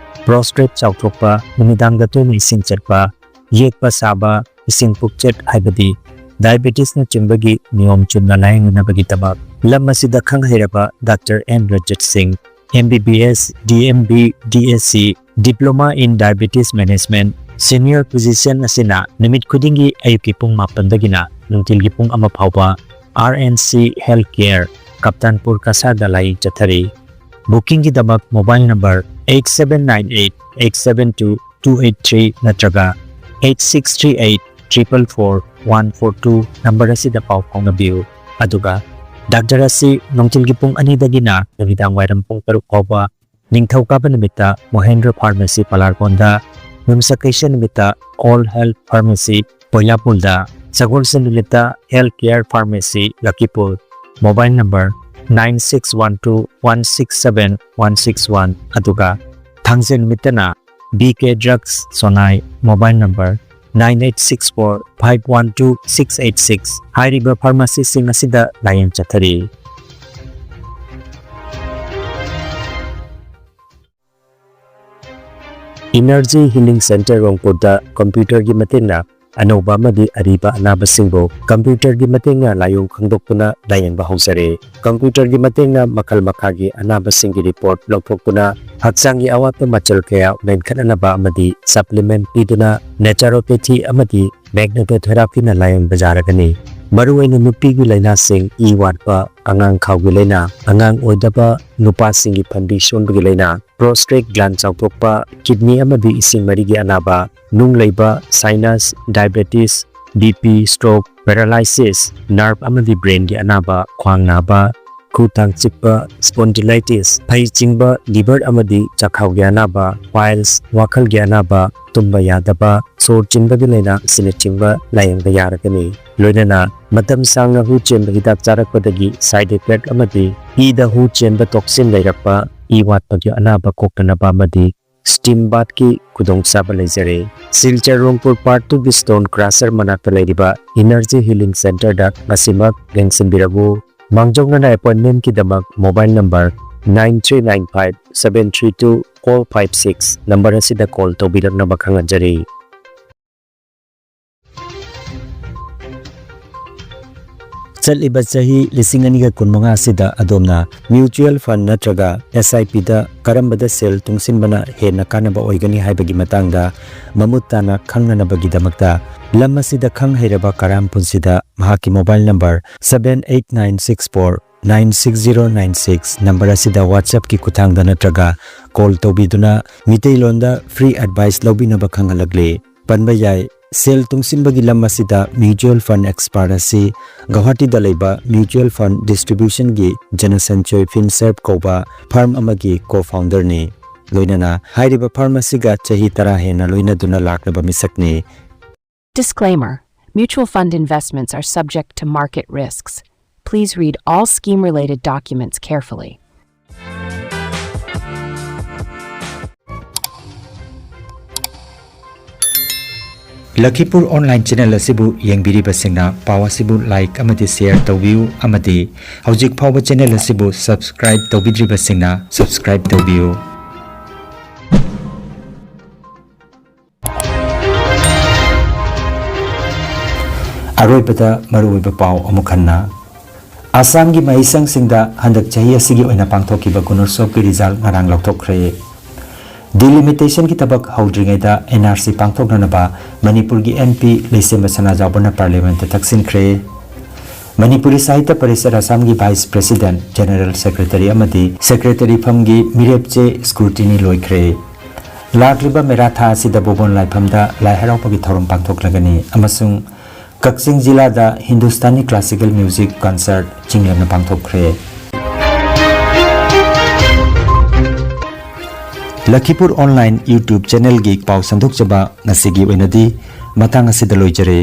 ꯄ꯭ꯔꯣꯁꯇ꯭ꯔꯦꯠ ꯆꯥꯎꯊꯣꯛꯄ, ꯅꯨꯃꯤꯗꯥꯡꯗ ꯇꯣꯏꯅ ꯏꯁꯤꯡ ꯆꯠꯄ, ꯌꯦꯛꯄ ꯁꯥꯕ, ꯏꯁꯤꯡ ꯄꯨꯛꯆꯠ ꯍꯥꯏꯕꯗꯤ ꯗꯥꯏꯕꯦꯇꯤꯁꯅꯆꯤꯡꯕꯒꯤ ꯅꯤꯌꯣꯝ ꯆꯨꯝꯅ ꯂꯥꯌꯦꯡꯅꯅꯕꯒꯤꯗꯃꯛ ꯂꯝ ꯑꯁꯤꯗ ꯈꯪ ꯍꯩꯔꯕ ꯗꯥꯛꯇꯔ ꯑꯦꯟ ꯔꯖꯠ ꯁꯤꯡ, M B B S, D M B, D S C, Diploma in Diabetes Management, Senior Physician ꯑꯁꯤꯅ ꯅꯨꯃꯤꯠ ꯈꯨꯗꯤꯡꯒꯤ ꯑꯌꯨꯛꯀꯤ ꯄꯨꯡ ꯃꯥꯄꯟꯗꯒꯤꯅ ꯅꯨꯡꯊꯤꯜꯒꯤ ꯄꯨꯡ ꯑꯃ ꯐꯥꯎꯕ R N C health care, Kaptanpur ꯀꯁꯥꯔꯗ ꯂꯥꯌꯦꯡ ꯆꯠꯊꯔꯤ꯫ ꯕꯨꯀꯤꯡꯒꯤꯗꯃꯛ mobile number eight seven nine eight eight seven two two eight three ꯅꯠꯇ꯭ꯔꯒ eight six three eight triple four one four two number ꯑꯁꯤꯗ ꯄꯥꯎ ꯐꯥꯎꯅꯕꯤꯌꯨ꯫ ꯑꯗꯨꯒ ꯗꯥꯛꯇꯔ ꯑꯁꯤ ꯅꯨꯡꯊꯤꯜꯒꯤ ꯄꯨꯡ ꯑꯅꯤꯗꯒꯤꯅ ꯅꯨꯃꯤꯗꯥꯡ ꯋꯥꯏꯔꯝ ꯄꯨꯡ ꯇꯔꯨꯛ ꯐꯥꯎꯕ, ꯅꯤꯡꯊꯧꯀꯥꯕ ꯅꯨꯃꯤꯠꯇ ꯃꯣꯍꯦꯟꯗ꯭ꯔ ꯐꯥꯔꯃꯥꯁꯤ ꯄꯂꯥꯔꯒꯣꯟꯗ, ꯌꯨꯝꯁꯀꯩꯁ ꯅꯨꯃꯤꯠꯇ ꯑꯣꯜ ꯍꯦꯜꯊ ꯐꯥꯔꯃꯥꯁꯤ ꯀꯣꯏꯂꯥꯄꯨꯜꯗ, ꯁꯒꯣꯜꯁꯦꯟ ꯅꯨꯃꯤꯠꯇ ꯍꯦꯜꯊ ꯀꯦꯌꯔ ꯐꯥꯔꯃꯥꯁꯤ ꯂꯛꯀꯤꯄꯨꯜ꯫ Mobile number nine six one two one six seven one six one ꯑꯗꯨꯒ ꯊꯥꯡꯖ ꯅꯨꯃꯤꯠꯇꯅ B K drugs Sonai, mobile number nine eight six four five one two six eight six ꯍꯥꯏꯔꯤꯕ ꯐꯥꯔꯃꯥꯁꯤꯁꯤꯡ ꯑꯁꯤꯗ ꯂꯥꯌꯦꯡ ꯆꯠꯊꯔꯤ꯫ Energy Healing Center ꯔꯣꯡꯄꯨꯔꯗ ꯀꯝꯄ꯭ꯌꯨꯇꯔꯒꯤ ꯃꯇꯦꯡꯅ ꯑꯅꯧꯕ ꯑꯃꯗꯤ ꯑꯔꯤꯕ ꯑꯅꯥꯕꯁꯤꯡꯕꯨ ꯀꯝꯄ꯭ꯌꯨꯇꯔꯒꯤ ꯃꯇꯦꯡꯅ ꯂꯥꯏꯑꯣꯡ ꯈꯪꯗꯣꯛꯇꯨꯅ ꯂꯥꯌꯦꯡꯕ ꯍꯧꯖꯔꯦ꯫ ꯀꯝꯄ꯭ꯌꯨꯇꯔꯒꯤ ꯃꯇꯦꯡꯅ ꯃꯈꯜ ꯃꯈꯥꯒꯤ ꯑꯅꯥꯕꯁꯤꯡꯒꯤ ꯔꯤꯄꯣꯔꯠ ꯂꯧꯊꯣꯛꯇꯨꯅ ꯍꯛꯆꯥꯡꯒꯤ ꯑꯋꯥꯠꯄ ꯃꯆꯜ ꯀꯌꯥ ꯃꯦꯟꯈꯠꯅꯅꯕ ꯑꯃꯗꯤ ꯁꯄ꯭ꯂꯤꯃꯦꯟꯠ ꯄꯤꯗꯨꯅ naturopathy ꯑꯃꯗꯤ magnetotherapiꯅ ꯂꯥꯌꯦꯡꯕ ꯌꯥꯔꯒꯅꯤ꯫ ꯃꯔꯨꯑꯣꯏꯅ ꯅꯨꯄꯤꯒꯤ ꯂꯥꯏꯅꯥꯁꯤꯡ, ꯏ ꯋꯥꯠꯄ, ꯑꯉꯥꯡ ꯈꯥꯎꯒꯤ ꯂꯥꯏꯅꯥ, ꯑꯉꯥꯡ ꯑꯣꯏꯗꯕ, ꯅꯨꯄꯥꯁꯤꯡꯒꯤ ꯐꯟꯕꯤ ꯁꯣꯟꯕꯒꯤ ꯂꯥꯏꯅꯥ, prostate gland ꯆꯥꯎꯊꯣꯛꯄ, kidney ꯑꯃꯗꯤ ꯏꯁꯤꯡ ꯃꯔꯤꯒꯤ ꯑꯅꯥꯕ, ꯅꯨꯡ ꯂꯩꯕ, sinus, diabetes, BP, stroke, paralysis, nerve ꯑꯃꯗꯤ brainꯒꯤ ꯑꯅꯥꯕ, ꯈ꯭ꯋꯥꯡ ꯅꯥꯕ, ꯈꯨ ꯊꯥꯡ ꯆꯤꯛꯄ, spondylitis, ꯐꯩ ꯆꯤꯡꯕ, liver ꯑꯃꯗꯤ ꯆꯥꯛꯈꯥꯎꯒꯤ ꯑꯅꯥꯕ, piles, ꯋꯥꯈꯜꯒꯤ ꯑꯅꯥꯕ, ꯇꯨꯝꯕ ꯌꯥꯗꯕ, ꯁꯣꯔ ꯆꯤꯟꯕꯒꯤ ꯂꯥꯏꯅꯥ ꯑꯁꯤꯅꯆꯤꯡꯕ ꯂꯥꯌꯦꯡꯕ ꯌꯥꯔꯒꯅꯤ꯫ ꯂꯣꯏꯅꯅ ꯃꯇꯝ ꯁꯥꯡꯅ ꯍꯨ ꯆꯦꯟꯕ ꯍꯤꯗꯥꯛ ꯆꯥꯔꯛꯄꯗꯒꯤ side effect ꯑꯃꯗꯤ ꯏꯗ ꯍꯨ ꯆꯦꯟꯕ toxin ꯂꯩꯔꯛꯄ, ꯏ ꯋꯥꯠꯄꯒꯤ ꯑꯅꯥꯕ ꯀꯣꯛꯇꯅꯕ ꯑꯃꯗꯤ steam bathꯀꯤ ꯈꯨꯗꯣꯡꯆꯥꯕ ꯂꯩꯖꯔꯦ꯫ ꯁꯤꯜꯆꯔ ꯔꯣꯡꯄꯨꯔ Part Twoꯒꯤ stone crusher ꯃꯅꯥꯛꯇ ꯂꯩꯔꯤꯕ Energy Healing Centerꯗ ꯉꯁꯤꯃꯛ ꯌꯦꯡꯁꯤꯟꯕꯤꯔꯛꯎ꯫ ꯃꯥꯡꯖꯧꯅꯅ appointmentꯀꯤꯗꯃꯛ mobile number nine three nine five seven three two four five six number ꯑꯁꯤꯗ call ꯇꯧꯕꯤꯔꯛꯅꯕ ꯈꯪꯍꯟꯖꯔꯤ꯫ ꯆꯠꯂꯤꯕ ꯆꯍꯤ ꯂꯤꯁꯤꯡ ꯑꯅꯤꯒ ꯀꯨꯟꯃꯉꯥ ꯑꯁꯤꯗ ꯑꯗꯣꯝꯅ mutual fund ꯅꯠꯇ꯭ꯔꯒ S I Pꯗ ꯀꯔꯝꯕꯗ ꯁꯦꯜ ꯇꯨꯡꯁꯤꯟꯕꯅ ꯍꯦꯟꯅ ꯀꯥꯟꯅꯕ ꯑꯣꯏꯒꯅꯤ ꯍꯥꯏꯕꯒꯤ ꯃꯇꯥꯡꯗ ꯃꯃꯨꯠ ꯇꯥꯅ ꯈꯪꯅꯅꯕꯒꯤꯗꯃꯛꯇ ꯂꯝ ꯑꯁꯤꯗ ꯈꯪ ꯍꯩꯔꯕ ꯀꯔꯥꯝ ꯄꯨꯟꯁꯤꯗ ꯃꯍꯥꯛꯀꯤ mobile number seven eight nine six four nine six zero nine six number ꯑꯁꯤꯗ WhatsAppꯀꯤ ꯈꯨꯠꯊꯥꯡꯗ ꯅꯠꯇ꯭ꯔꯒ call ꯇꯧꯕꯤꯗꯨꯅ ꯃꯤꯇꯩꯂꯣꯟꯗ free advice ꯂꯧꯕꯤꯅꯕ ꯈꯪꯍꯜꯂꯛꯂꯤ꯫ ꯄꯟꯕ ꯌꯥꯏ, ꯁꯦꯜ ꯇꯨꯡꯁꯤꯟꯕꯒꯤ ꯂꯝ ꯑꯁꯤꯗ mutual fund expert ꯑꯁꯤ ꯒꯧꯍꯥꯇꯤꯗ ꯂꯩꯕ mutual fund distributionꯒꯤ ꯖꯅꯁꯟꯆꯣꯏ FinServ ꯀꯧꯕ firm ꯑꯃꯒꯤ co-founderꯅꯤ꯫ ꯂꯣꯏꯅꯅ ꯍꯥꯏꯔꯤꯕ firm ꯑꯁꯤꯒ ꯆꯍꯤ ꯇꯔꯥ ꯍꯦꯟꯅ ꯂꯣꯏꯅꯗꯨꯅ ꯂꯥꯛꯂꯕ ꯃꯤꯁꯛꯅꯤ꯫ Disclaimer: Mutual fund investments are subject to market risks. Please read all scheme-related documents carefully. ꯂꯈꯤꯄꯨꯔ online channel ꯑꯁꯤꯕꯨ ꯌꯦꯡꯕꯤꯔꯤꯕꯁꯤꯡꯅ ꯄꯥꯎ ꯑꯁꯤꯕꯨ like ꯑꯃꯗꯤ share ꯇꯧꯕꯤꯌꯨ ꯑꯃꯗꯤ ꯍꯧꯖꯤꯛ ꯐꯥꯎꯕ channel ꯑꯁꯤꯕꯨ subscribe ꯇꯧꯕꯤꯗ꯭ꯔꯤꯕꯁꯤꯡꯅ subscribe ꯇꯧꯕꯤꯌꯨ꯫ ꯑꯔꯣꯏꯕꯗ ꯃꯔꯨꯑꯣꯏꯕ ꯄꯥꯎ ꯑꯃꯨꯛ ꯍꯟꯅ꯫ ꯑꯁꯥꯝꯒꯤ ꯃꯍꯩꯁꯪꯁꯤꯡꯗ ꯍꯟꯗꯛ ꯆꯍꯤ ꯑꯁꯤꯒꯤ ꯑꯣꯏꯅ ꯄꯥꯡꯊꯣꯛꯈꯤꯕ ꯒꯨꯅꯣꯠꯁꯣꯚꯀꯤ ꯔꯤꯖꯜ ꯉꯔꯥꯡ ꯂꯥꯎꯊꯣꯛꯈ꯭ꯔꯦ꯫ Delimitation-ꯒꯤ ꯊꯕꯛ ꯍꯧꯗ꯭ꯔꯤꯉꯩꯗ N R C ꯄꯥꯡꯊꯣꯛꯅꯅꯕ ꯃꯅꯤꯄꯨꯔꯒꯤ M P ꯂꯩꯁꯦꯝꯕ ꯁꯅꯥꯖꯥꯎꯕꯅ Parliament-ꯇ ꯊꯛꯁꯤꯟꯈ꯭ꯔꯦ꯫ ꯃꯅꯤꯄꯨꯔꯤ ꯁꯥꯍꯤꯇ꯭ꯌ ꯄꯔꯤꯁꯠ ꯑꯁꯥꯝꯒꯤ Vice President, General Secretary ꯑꯃꯗꯤ Secretary ꯐꯝꯒꯤ ꯃꯤꯔꯦꯞ ꯆꯦ scrutiny ꯂꯣꯏꯈ꯭ꯔꯦ꯫ ꯂꯥꯛꯂꯤꯕ ꯃꯦꯔꯥ ꯊꯥ ꯑꯁꯤꯗ ꯕꯣꯕꯣꯟ ꯂꯥꯏꯐꯝꯗ ꯂꯥꯏ ꯍꯔꯥꯎꯕꯒꯤ ꯊꯧꯔꯝ ꯄꯥꯡꯊꯣꯛꯂꯒꯅꯤ ꯑꯃꯁꯨꯡ ꯀꯛꯆꯤꯡ ꯖꯤꯂꯥꯗ Hindustani classical music concert ꯆꯤꯡꯂꯦꯝꯅ ꯄꯥꯡꯊꯣꯛꯈ꯭ꯔꯦ꯫ ꯂꯈꯤꯄꯨꯔ Online YouTube channel-ꯒꯤ ꯄꯥꯎ ꯁꯟꯗꯣꯛꯆꯕ ꯉꯁꯤꯒꯤ ꯑꯣꯏꯅꯗꯤ ꯃꯇꯥꯡ ꯑꯁꯤꯗ ꯂꯣꯏꯖꯔꯦ꯫